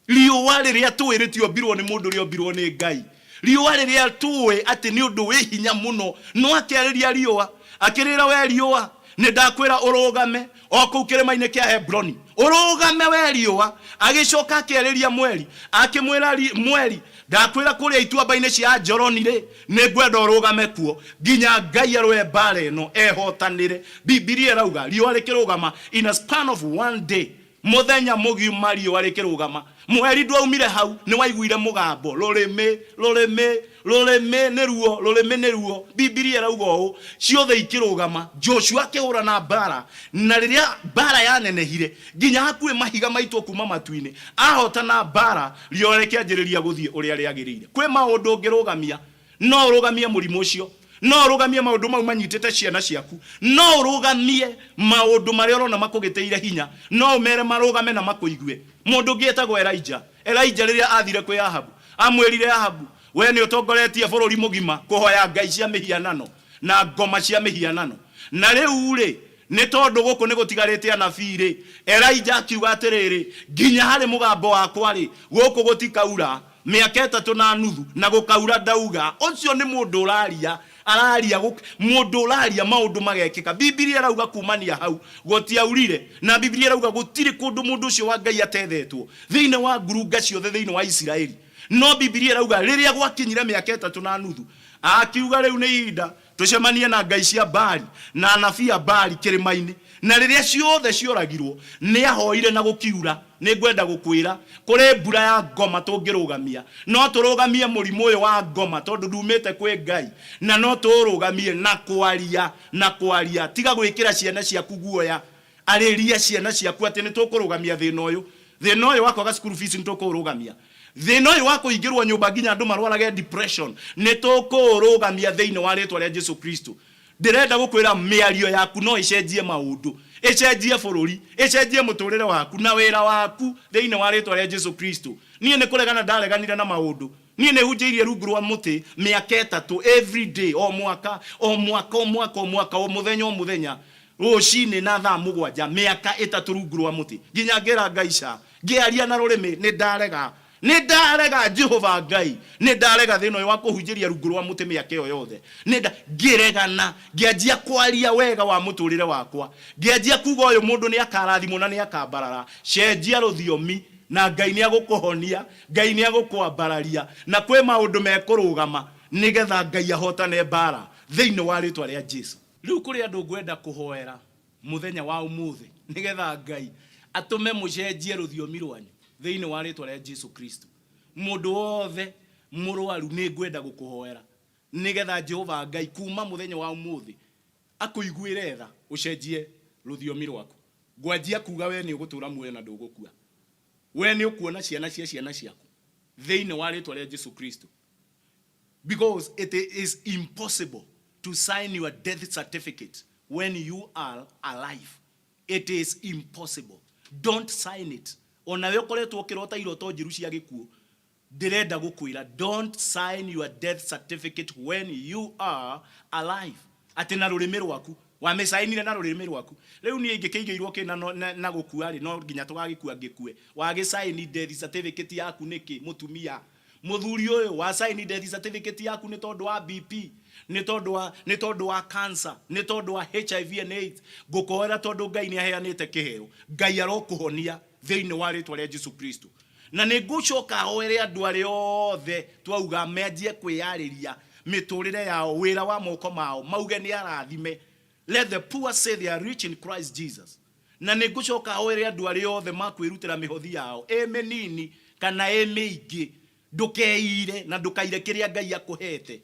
riũa rĩrĩa tũĩ rĩtiombirwo nĩ mũndũ, rĩombirwo nĩ Ngai, riũa rĩrĩa tũĩ atĩ nĩ ũndũ wĩ hinya mũno. No akĩarĩria riũa akĩrĩra, we riũa nĩ ndakwĩra ũrũgame o kũu kĩrĩma-inĩ kĩa Hebroni, ũrũgame we riũa. Agĩcoka akĩarĩria mweri akĩmwĩra, mweri ndakwĩra kũrĩa ituamba-inĩ cia Joroni rĩ, nĩ ngwenda ũrũgame kuo nginya Ngai arũe mbara ĩno ehotanĩre. Bibilia ĩrauga riũa rĩkĩrũgama in a span of one day, mũthenya mũgima riũa rĩkĩrũgama. Mweri ndwaumire hau, nĩ waiguire mũgambo. Rũrĩmĩ, rũrĩmĩ, rũrĩmĩ nĩruo, rũrĩmĩ nĩruo. Bibilia ĩrauga ũũ, ciothe ikĩrũgama. Joshua akĩhũrana mbara, na rĩrĩa mbara yanenehire nginya hakuhĩ mahiga maitwo kuma matu-inĩ, ahotana mbara, riũa rĩkĩanjĩrĩria gũthiĩ ũrĩa rĩagĩrĩire. Kwĩ maũndũ ũngĩrũgamia. No ũrũgamie mũrimũ ũcio, no ũrũgamie maũndũ mau manyitĩte ciana ciaku, no ũrũgamie maũndũ marĩa ũrona makũgĩtĩire hinya, no ũmere marũgame na makũigue. Mũndũ ũngĩ etagwo Elijah. Elijah rĩrĩa athire kwĩ Ahabu, amwĩrire, Ahabu, we nĩ ũtongoretie bũrũri mũgima kũhoya ngai cia mĩhianano na ngoma cia mĩhianano, na rĩu rĩ, nĩ tondũ gũkũ nĩ gũtigarĩte anabii rĩ, Elijah akiuga atĩrĩrĩ, nginya harĩ mũgambo wakwa rĩ, gũkũ gũtikaura mĩaka ĩtatũ na nuthu, na gũkaura. Ndauga ũcio nĩ mũndũ ũraria, araria mũndũ ũraria maũndũ magekĩka. Bibilia ĩrauga kumania hau gũtiaurire, na Bibilia ĩrauga gũtirĩ kũndũ mũndũ ũcio wa Ngai atethetwo thĩinĩ wa ngurunga ciothe thĩinĩ wa Isiraeli. No Bibilia ĩrauga rĩrĩa gwakinyire mĩaka ĩtatũ na nuthu, akiuga rĩu nĩ ihinda tũcemanie na ngai cia Baali na anabii a Baali kĩrĩma-inĩ. Na rĩrĩa ciothe cioragirwo, nĩ ahoire na gũkiura. Nĩ ngwenda gũkwĩra kũrĩ mbura ya ngoma tũngĩrũgamia. No tũrũgamie mũrimũ ũyũ wa ngoma tondũ ndumĩte kwĩ Ngai, na no tũũrũgamie na kwaria, na kwaria. Tiga gwĩkĩra ciana ciaku guoya. Arĩria ciana ciaku atĩ nĩ tũkũrũgamia thĩna ũyũ. Thĩna ũyũ wa kwaga school fees nĩ tũkũũrũgamia. Thĩna ũyũ wa kũhingĩrwo nyũmba nginya andũ marwarage depression nĩ tũkũũrũgamia thĩinĩ wa rĩtwa rĩa Jesu Kristo. Ndĩrenda gũkwĩra mĩario yaku no ĩcenjie maũndũ, ĩcenjie bũrũri, ĩcenjie mũtũrĩre waku na wĩra waku thĩinĩ wa rĩtwa rĩa Jesu Kristo. Niĩ nĩ kũregana ndareganire na maũndũ. Niĩ nĩ hunjĩirie rungu rwa mũtĩ mĩaka ĩtatũ, every day, o mwaka, o mwaka, o mwaka, o mwaka, o mũthenya, o mũthenya, rũcinĩ na thaa 7, mĩaka 3 rungu rwa mũtĩ, nginya ngĩra Ngai ca, ngĩaria na rũrĩmĩ, nĩ ndarega, nĩ ndarega Jehova Ngai, nĩ ndarega thĩna ũyũ wa kũhunjĩria rungu rwa mũtĩ mĩaka ĩyo yothe. Nĩ nda ngĩregana, ngĩanjia kwaria wega wa mũtũrĩre wakwa, ngĩanjia kuga ũyũ mũndũ nĩ akarathimwo na nĩ akambarara. Cenjia rũthiomi na Ngai nĩ agũkũhonia, Ngai nĩ agũkwambararia, na kwĩ maũndũ mekũrũgama nĩgetha Ngai ahotane mbara thĩinĩ wa rĩtwa rĩa Jesu. Rĩu kũrĩ andũ ngwenda kũhoera mũthenya wa ũmũthĩ nĩgetha Ngai atũme mũcenjie rũthiomi rwanyu thĩinĩ wa rĩtwa rĩa Jesu Kristo. Mũndũ wothe mũrwaru nĩ ngwenda gũkũhoera. Nĩgetha Jehova Ngai kuma mũthenya wa ũmũthĩ akũiguĩre tha ũcenjie rũthiomi rwaku. Ngwanjia kuga we nĩ ũgũtũra muoyo na ndũgũkua. We nĩ ũkuona ciana cia ciana ciaku thĩinĩ wa rĩtwa rĩa Jesu Kristo. Because it is impossible to sign your death certificate when you are alive. It is impossible. Don't sign it. Onawe ũkoretwo ũkĩrota iroto njĩru cia gĩkuũ, ndĩrenda gũkwĩra don't sign your death certificate when you are alive. Atĩ na rũrĩmĩ rwaku wamĩcainire na rũrĩmĩ rwaku. Rĩu niĩ ingĩkĩigĩirwo kĩ na, na, na gũkua rĩ, no nginya tũgagĩkua ngĩkue. Wagĩcaini death certificate yaku nĩkĩ mũtumia? Mũthuri ũyũ wacaini death certificate yaku nĩ tondũ wa BP, nĩ tondũ wa, nĩ tondũ wa cancer, nĩ tondũ wa HIV and AIDS. Ngũkũhoera tondũ Ngai nĩ aheanĩte kĩheo. Ngai arokũhonia thĩinĩ wa rĩtwa rĩa Jesu Kristo. Na nĩ ngũcoka hoere andũ arĩa othe twauga manjie kwĩyarĩria mĩtũrĩre yao, wĩra wa moko mao, mauge nĩ arathime. Let the poor say they are rich in Christ Jesus. Na nĩ ngũcoka hoere andũ arĩa othe makwĩrutĩra mĩhothi yao, ĩ mĩnini kana ĩ mĩingĩ, ndũkeire na ndũkaire kĩrĩa Ngai akũhete,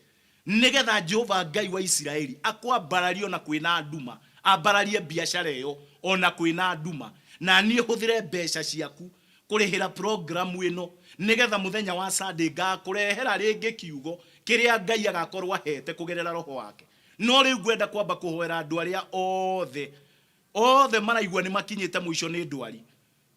nĩgetha Jehova Ngai wa Isiraeli akwambararie o na kwĩna nduma, ambararie biacara ĩyo o na kwĩna nduma, na niĩ hũthĩre mbeca ciaku kũrĩhĩra programu ĩno, nĩgetha mũthenya wa Sunday ngakũrehera rĩngĩ kiugo kĩrĩa Ngai agakorwo ahete kũgerera Roho wake. No rĩu ngwenda kwamba kũhoera andũ arĩa othe, othe maraigua nĩ makinyĩte mũico nĩ ndwari.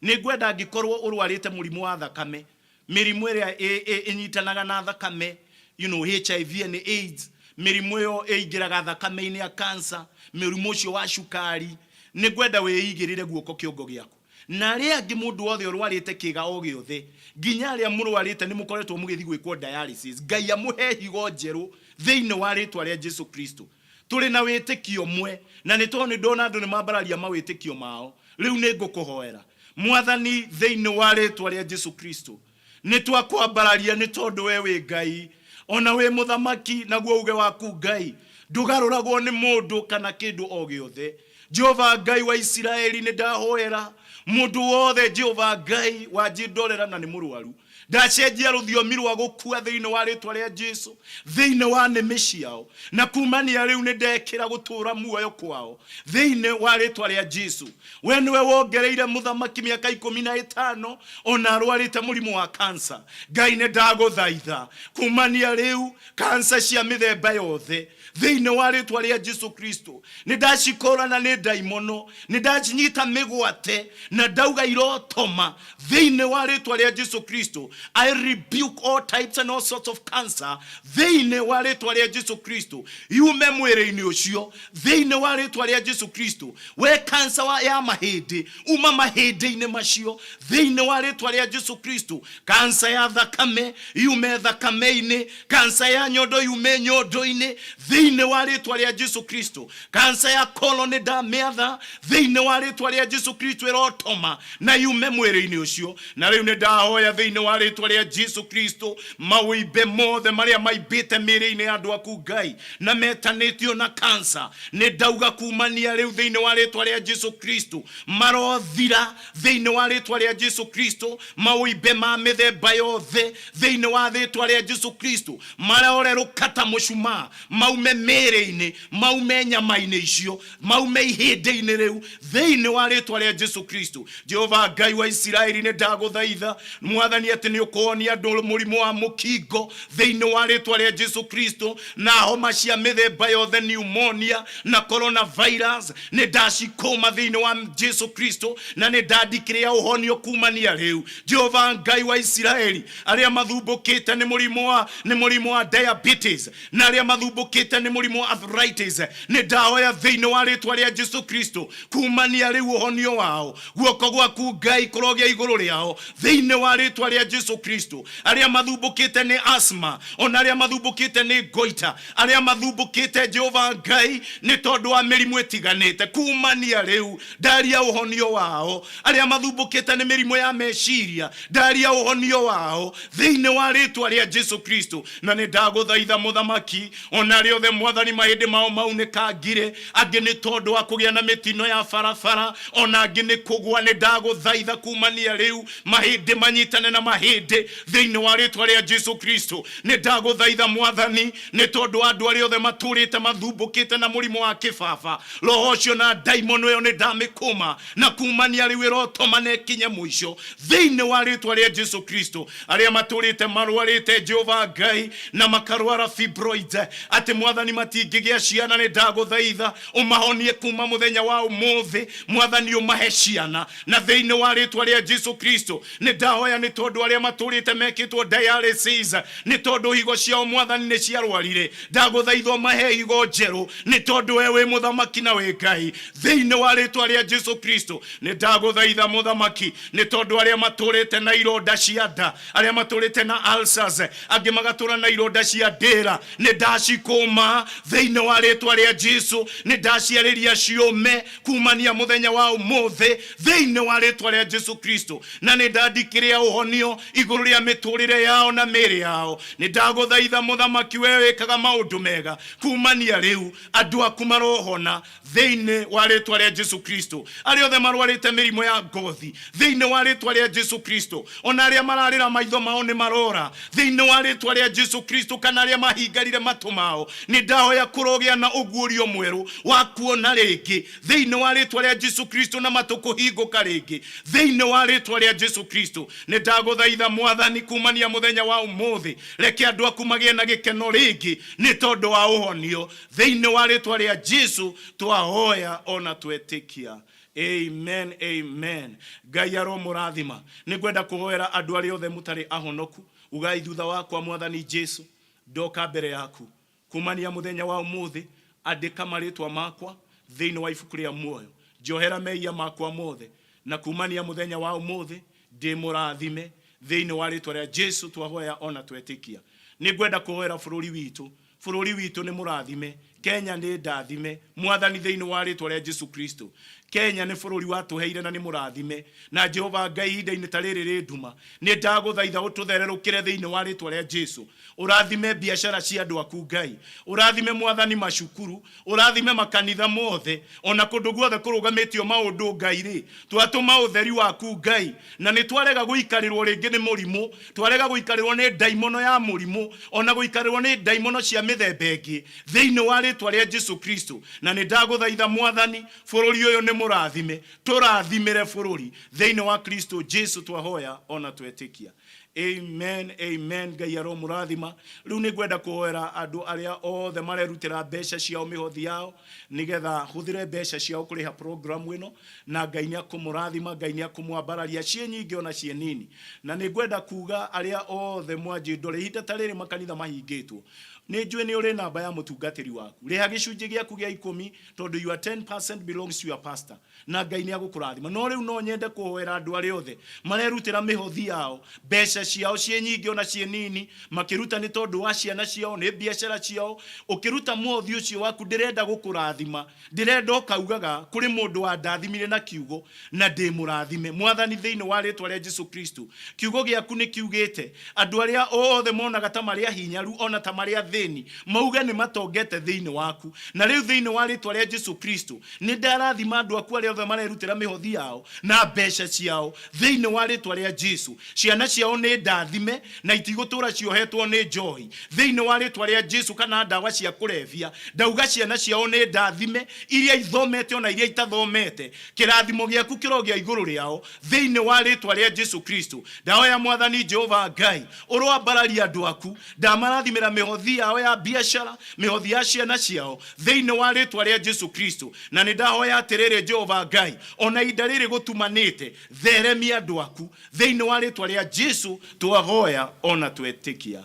Nĩ ngwenda angĩkorwo ũrwarĩte mũrimũ wa thakame, mĩrimũ ĩrĩa ĩnyitanaga na thakame, you know, HIV and AIDS, mĩrimũ ĩyo ĩingĩraga thakame-inĩ ya cancer, mũrimũ ũcio wa cukari, nĩ ngwenda wĩigĩrĩre guoko kĩongo gĩaku. Na arĩa angĩ mũndũ wothe ũrwarĩte kĩga o gĩothe, nginya arĩa mũrwarĩte nĩ mũkoretwo mũgĩthiĩ gwĩkwo dialysis, Ngai amũhe higo njerũ thĩinĩ wa rĩtwa rĩa Jesu Kristo. Tũrĩ na wĩtĩkio ũmwe, na nĩ tondũ nĩ ndona andũ nĩ mambararia mawĩtĩkio mao, rĩu nĩ ngũkũhoera. Mwathani, thĩinĩ wa rĩtwa rĩa Jesu Kristo, nĩ twakwambararia nĩ tondũ we wĩ Ngai, o na wĩ mũthamaki, naguo uge waku Ngai ndũgarũragwo nĩ mũndũ kana kĩndũ o gĩothe. Jehova Ngai wa Isiraeli, nĩ ndahoera mũndũ wothe, Jehova Ngai wanjindorera na nĩ mũrwaru, ndacenjia rũthiomi rwa gũkua thĩinĩ wa rĩtwa rĩa Jesu thĩinĩ wa nĩmĩ ciao, na kumania rĩu nĩ ndekĩra gũtũũra muoyo kwao thĩinĩ wa rĩtwa rĩa Jesu. We nĩwe wongereire mũthamaki mĩaka 15 ona arwarĩte mũrimũ wa kansa. Ngai nĩ ndagũthaitha kumania rĩu kansa cia mĩthemba yothe thĩinĩ wa rĩtwa rĩa Jesu Kristo nĩ ndacikũrana nĩ ndaimono, nĩ ndacinyita mĩgwate na ndauga irotoma thĩinĩ wa rĩtwa rĩa Jesu Kristo. I rebuke all types and all sorts of cancer thĩinĩ wa rĩtwa rĩa Jesu Kristo, yume mwĩrĩ-inĩ ũcio thĩinĩ wa rĩtwa rĩa Jesu Kristo. We kansa ya mahĩndĩ, uma mahĩndĩ-inĩ macio thĩinĩ wa rĩtwa rĩa Jesu Kristo. Kansa ya thakame yume thakame-inĩ, kansa ya nyondo yume nyondo-inĩ thĩinĩ wa rĩtwa rĩa Jesu Kristo. Kansa ya colon nĩ ndamĩatha thĩinĩ wa rĩtwa rĩa Jesu Kristo, ĩrotoma na yume mwĩrĩ-inĩ ũcio. Na rĩu nĩ ndahoya thĩinĩ wa rĩtwa rĩa Jesu Kristo, mawĩimbe mothe marĩa maimbĩte mĩĩrĩ-inĩ ya andũ aku Ngai na metanĩtio na kansa, nĩ ndauga kumania rĩu thĩinĩ wa rĩtwa rĩa Jesu Kristo marothira thĩinĩ wa rĩtwa rĩa Jesu Kristo. Mawĩimbe ma mĩthemba yothe thĩinĩ wa rĩtwa rĩa Jesu Kristo marorerũka ta mũcumaa, maume mĩĩrĩ-inĩ, maume nyama-inĩ icio, maume ihĩndĩ-inĩ rĩu thĩinĩ wa rĩtwa rĩa Jesu Kristo. Jehova Ngai wa Isiraeli, nĩ ndagũthaitha Mwathani atĩ nĩ ũkũhonia andũ mũrimũ wa mũkingo thĩinĩ wa rĩtwa rĩa Jesu Kristo, na homa cia mĩthemba yothe, pneumonia na coronavirus, nĩ ndacikũma thĩinĩ wa Jesu Kristo, na nĩ ndandikĩrĩa ũhonio kumania rĩu. Jehova Ngai wa Isiraeli, arĩa mathumbũkĩte nĩ mũrimũ wa, nĩ mũrimũ wa diabetes na arĩa mathumbũkĩte nĩ mũrimũ wa arthritis, nĩ ndahoya thĩinĩ wa rĩtwa rĩa Jesu Kristo kumania rĩu ũhonio wao. Guoko gwaku Ngai kũrogĩa igũrũ rĩao thĩinĩ wa rĩtwa rĩa Jesu Kristo. Arĩa mathumbũkĩte nĩ asthma, ona arĩa mathumbũkĩte nĩ goita, arĩa mathumbũkĩte Jehova Ngai nĩ tondũ wa mĩrimũ ĩtiganĩte, kumania rĩu ndaria ũhonio wao. Arĩa mathumbũkĩte nĩ mĩrimũ ya meciria, ndaria ũhonio wao thĩinĩ wa rĩtwa rĩa Jesu Kristo. Na nĩ ndagũthaitha mũthamaki, ona arĩa othe Mwathani mahĩndĩ mao maunĩkangire, angĩ nĩ tondũ wa kũgĩa na mĩtino ya barabara, ona angĩ nĩ kũgwa, nĩ ndagũthaitha kumania rĩu mahĩndĩ manyitane na mahĩndĩ. mahĩndĩ thĩinĩ wa rĩtwa rĩa Jesu Kristo. Nĩ ndagũthaitha Mwathani, nĩ tondũ wa andũ arĩa othe matũrĩte mathumbũkĩte na mũrimũ wa kĩbaba, roho ũcio na ndaimono ĩyo nĩ ndamĩkũma, na kumania rĩu ĩrotoma na ĩkinye mũico thĩinĩ wa rĩtwa rĩa Jesu Kristo. Arĩa matũrĩte marwarĩte, Jehova Ngai, na makarwara fibroids, atĩ Mwathani matingĩgĩa ciana, nĩ ndagũthaitha ũmahonie kuma mũthenya wa ũmũthĩ, Mwathani ũmahe ciana, na thĩinĩ wa rĩtwa rĩa Jesu Kristo. Nĩ ndahoya nĩ tondũ arĩa matũrĩte mekĩtwo dialysis, nĩ tondũ higo ciao Mwathani nĩ ciarwarire, ndagũthaitha ũmahe higo njerũ, nĩ tondũ we wĩ mũthamaki na wĩ Ngai, thĩinĩ wa rĩtwa rĩa Jesu Kristo. Nĩ ndagũthaitha mũthamaki, nĩ tondũ arĩa matũrĩte na ironda cia nda, arĩa matũrĩte na ulcers, angĩ magatũra na ironda cia ndĩra, nĩ ndacikũma thĩinĩ wa rĩtwa rĩa Jesu. Nĩ ndaciarĩria ciũme kumania mũthenya wa ũmũthĩ thĩinĩ wa rĩtwa rĩa Jesu Kristo, na nĩ ndandikĩrĩa ũhonio igũrũ rĩa mĩtũrĩre yao na mĩĩrĩ yao. Nĩ ndagũthaitha mũthamaki, we wĩkaga maũndũ mega, kumania rĩu andũ aku marohona thĩinĩ wa rĩtwa rĩa Jesu Kristo. Arĩa othe marwarĩte mĩrimũ ya ngothi thĩinĩ wa rĩtwa rĩa Jesu Kristo, ona arĩa mararĩra maitho mao nĩ marora thĩinĩ wa rĩtwa rĩa Jesu Kristo, kana arĩa mahingarire matũ mao, nĩ ndahoya kũrogĩa na ũguũrio mwerũ wa kuona rĩngĩ thĩinĩ wa rĩtwa rĩa Jesu Kristo, na matũ kũhingũka rĩngĩ thĩinĩ wa rĩtwa rĩa Jesu Kristo. Nĩ ndagũthaitha Mwathani, kumania mũthenya wa ũmũthĩ, reke andũ aku magĩe na gĩkeno rĩngĩ nĩ tondũ wa ũhonio thĩinĩ wa rĩtwa rĩa Jesu. Twahoya ona twetĩkia, amen, amen. Ngai aromũrathima. Nĩ ngwenda kũhoera andũ arĩa othe mũtarĩ ahonoku. Ugai thutha wakwa, Mwathani Jesu, ndoka mbere yaku kumania mũthenya wa ũmũthĩ, andĩka marĩtwa makwa thĩinĩ wa ibuku rĩa muoyo, njohera mehia makwa mothe, na kumania mũthenya wa ũmũthĩ ndĩ mũrathime thĩinĩ wa rĩtwa rĩa Jesu. Twahoya ona twetĩkia. Nĩ ngwenda kũhoera bũrũri witũ. Bũrũri witũ nĩ mũrathime, Kenya nĩ ndathime, Mwathani, thĩinĩ wa rĩtwa rĩa Jesu Kristo. Kenya nĩ bũrũri watũheire na nĩ mũrathime na Jehova Ngai. Ihinda-inĩ ta rĩrĩ rĩ nduma, nĩ ndagũthaitha ũtũthererũkĩre thĩinĩ wa rĩtwa rĩa Jesu. Ũrathime biacara cia andũ aku Ngai, ũrathime Mwathani macukuru, ũrathime makanitha mothe, ona kũndũ guothe kũrũgamĩtio maũndũ Ngai rĩ, twatũma ũtheri waku Ngai, na nĩ twarega gũikarĩrwo rĩngĩ nĩ mũrimũ, twarega gũikarĩrwo nĩ ndaimono ya mũrimũ, ona gũikarĩrwo nĩ ndaimono cia mĩthemba ĩngĩ thĩinĩ wa rĩtwa rĩa Jesu Kristo. Na nĩ ndagũthaitha Mwathani, bũrũri ũyũ nĩ mũrathime, tũrathimĩre bũrũri thĩinĩ wa Kristo Jesu. Twahoya ona twetĩkia, amen, amen. Ngai aromũrathima. Rĩu nĩ ngwenda kũhoera andũ arĩa othe marerutĩra mbeca ciao, mĩhothi yao, nĩgetha hũthĩre mbeca ciao kũrĩha program ĩno, na Ngai nĩ akũmũrathima, Ngai nĩ akũmwambararia, ciĩ nyingĩ ona ciĩ nini. Na nĩ ngwenda kuga arĩa othe mwanjĩndore ihinda ta rĩrĩ makanitha mahingĩtwo, nĩ njũĩ nĩ ũrĩ namba ya mũtungatĩri waku, rĩha gĩcunjĩ gĩaku gĩa ikũmi, tondũ your 10% belongs to your pastor, na Ngai nĩ agũkũrathima. No rĩu no nyende kũhoera andũ arĩa othe marerutĩra mĩhothi yao, mbeca ciao, ciĩ nyingĩ ona ciĩ nini, makĩruta nĩ tondũ wa ciana ciao, nĩ biacara ciao. Ũkĩruta mũhothi ũcio waku, ndĩrenda gũkũrathima, ndĩrenda ũkaugaga, kũrĩ mũndũ wandathimire na kiugo na ndĩ mũrathime. Mwathani, thĩinĩ wa rĩtwa rĩa Jesu Kristo, kiugo gĩaku nĩ kiugĩte andũ arĩa othe monaga ta marĩ ahinyaru ona ta marĩ athĩni mauge nĩ matongete thĩinĩ waku. Na rĩu thĩinĩ wa rĩtwa rĩa Jesu Kristo, nĩ ndarathima andũ aku arĩa othe marerutĩra mĩhothi yao na mbeca ciao thĩinĩ wa rĩtwa rĩa Jesu. Ciana ciao nĩ ndathime na itigũtũra ciohetwo nĩ njohi thĩinĩ wa rĩtwa rĩa Jesu, kana ndawa cia kũrebia. Ndauga ciana ciao nĩ ndathime, iria ithomete ona iria itathomete, kĩrathimo gĩaku kĩrogĩa igũrũ rĩao thĩinĩ wa rĩtwa rĩa Jesu Kristo. Ndahoya Mwathani Jehova Ngai, ũroambararia andũ aku, ndamarathimĩra mĩhothi yao ya biacara, mĩhothi ya ciana ciao thĩinĩ wa rĩtwa rĩa Jesu Kristo. Na nĩ ndahoya atĩrĩrĩ, Jehova Ngai, ona ihinda rĩrĩ gũtumanĩte, theremia andũ aku thĩinĩ wa rĩtwa rĩa Jesu. Twahoya ona twetĩkia,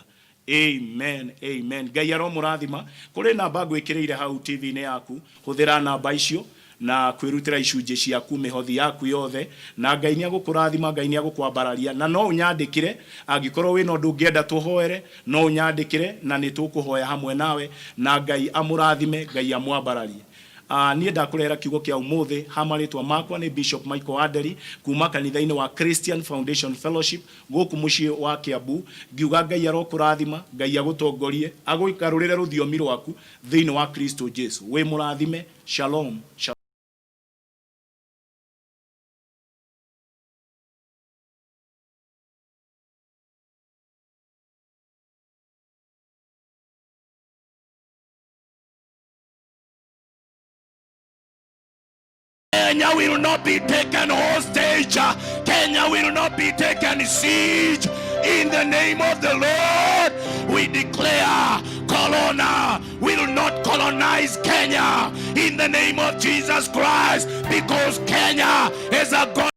amen, amen. Ngai aromũrathima. Kũrĩ namba ngwĩkĩrĩire hau TV-inĩ yaku, hũthĩra namba icio na kwĩrutĩra icunjĩ ciaku, mĩhothi yaku yothe, na Ngai nĩ agũkũrathima, Ngai nĩ agũkwambararia. Na no ũnyandĩkĩre angĩkorwo wĩna ũndũ ũngĩenda tũhoere, no ũnyandĩkĩre na nĩ tũkũhoya hamwe nawe, na Ngai amũrathime, Ngai amwambararie. Niĩ ndakũrehera kiugo kĩa ũmũthĩ ha marĩtwa makwa nĩ Bishop Michael Wanderi kuma kanitha-inĩ wa Christian Foundation Fellowship gũkũ mũciĩ wa Kiambu, ngiuga Ngai arokũrathima, Ngai agũtongorie, agũikarũrĩre rũthiomi rwaku thĩinĩ wa Kristo Jesu. Wĩ mũrathime. Shalom, shalom. Kenya will not be taken hostage. Kenya will not be taken siege. In the name of the Lord, we declare Corona will not colonize Kenya. In the name of Jesus Christ, because Kenya is a God.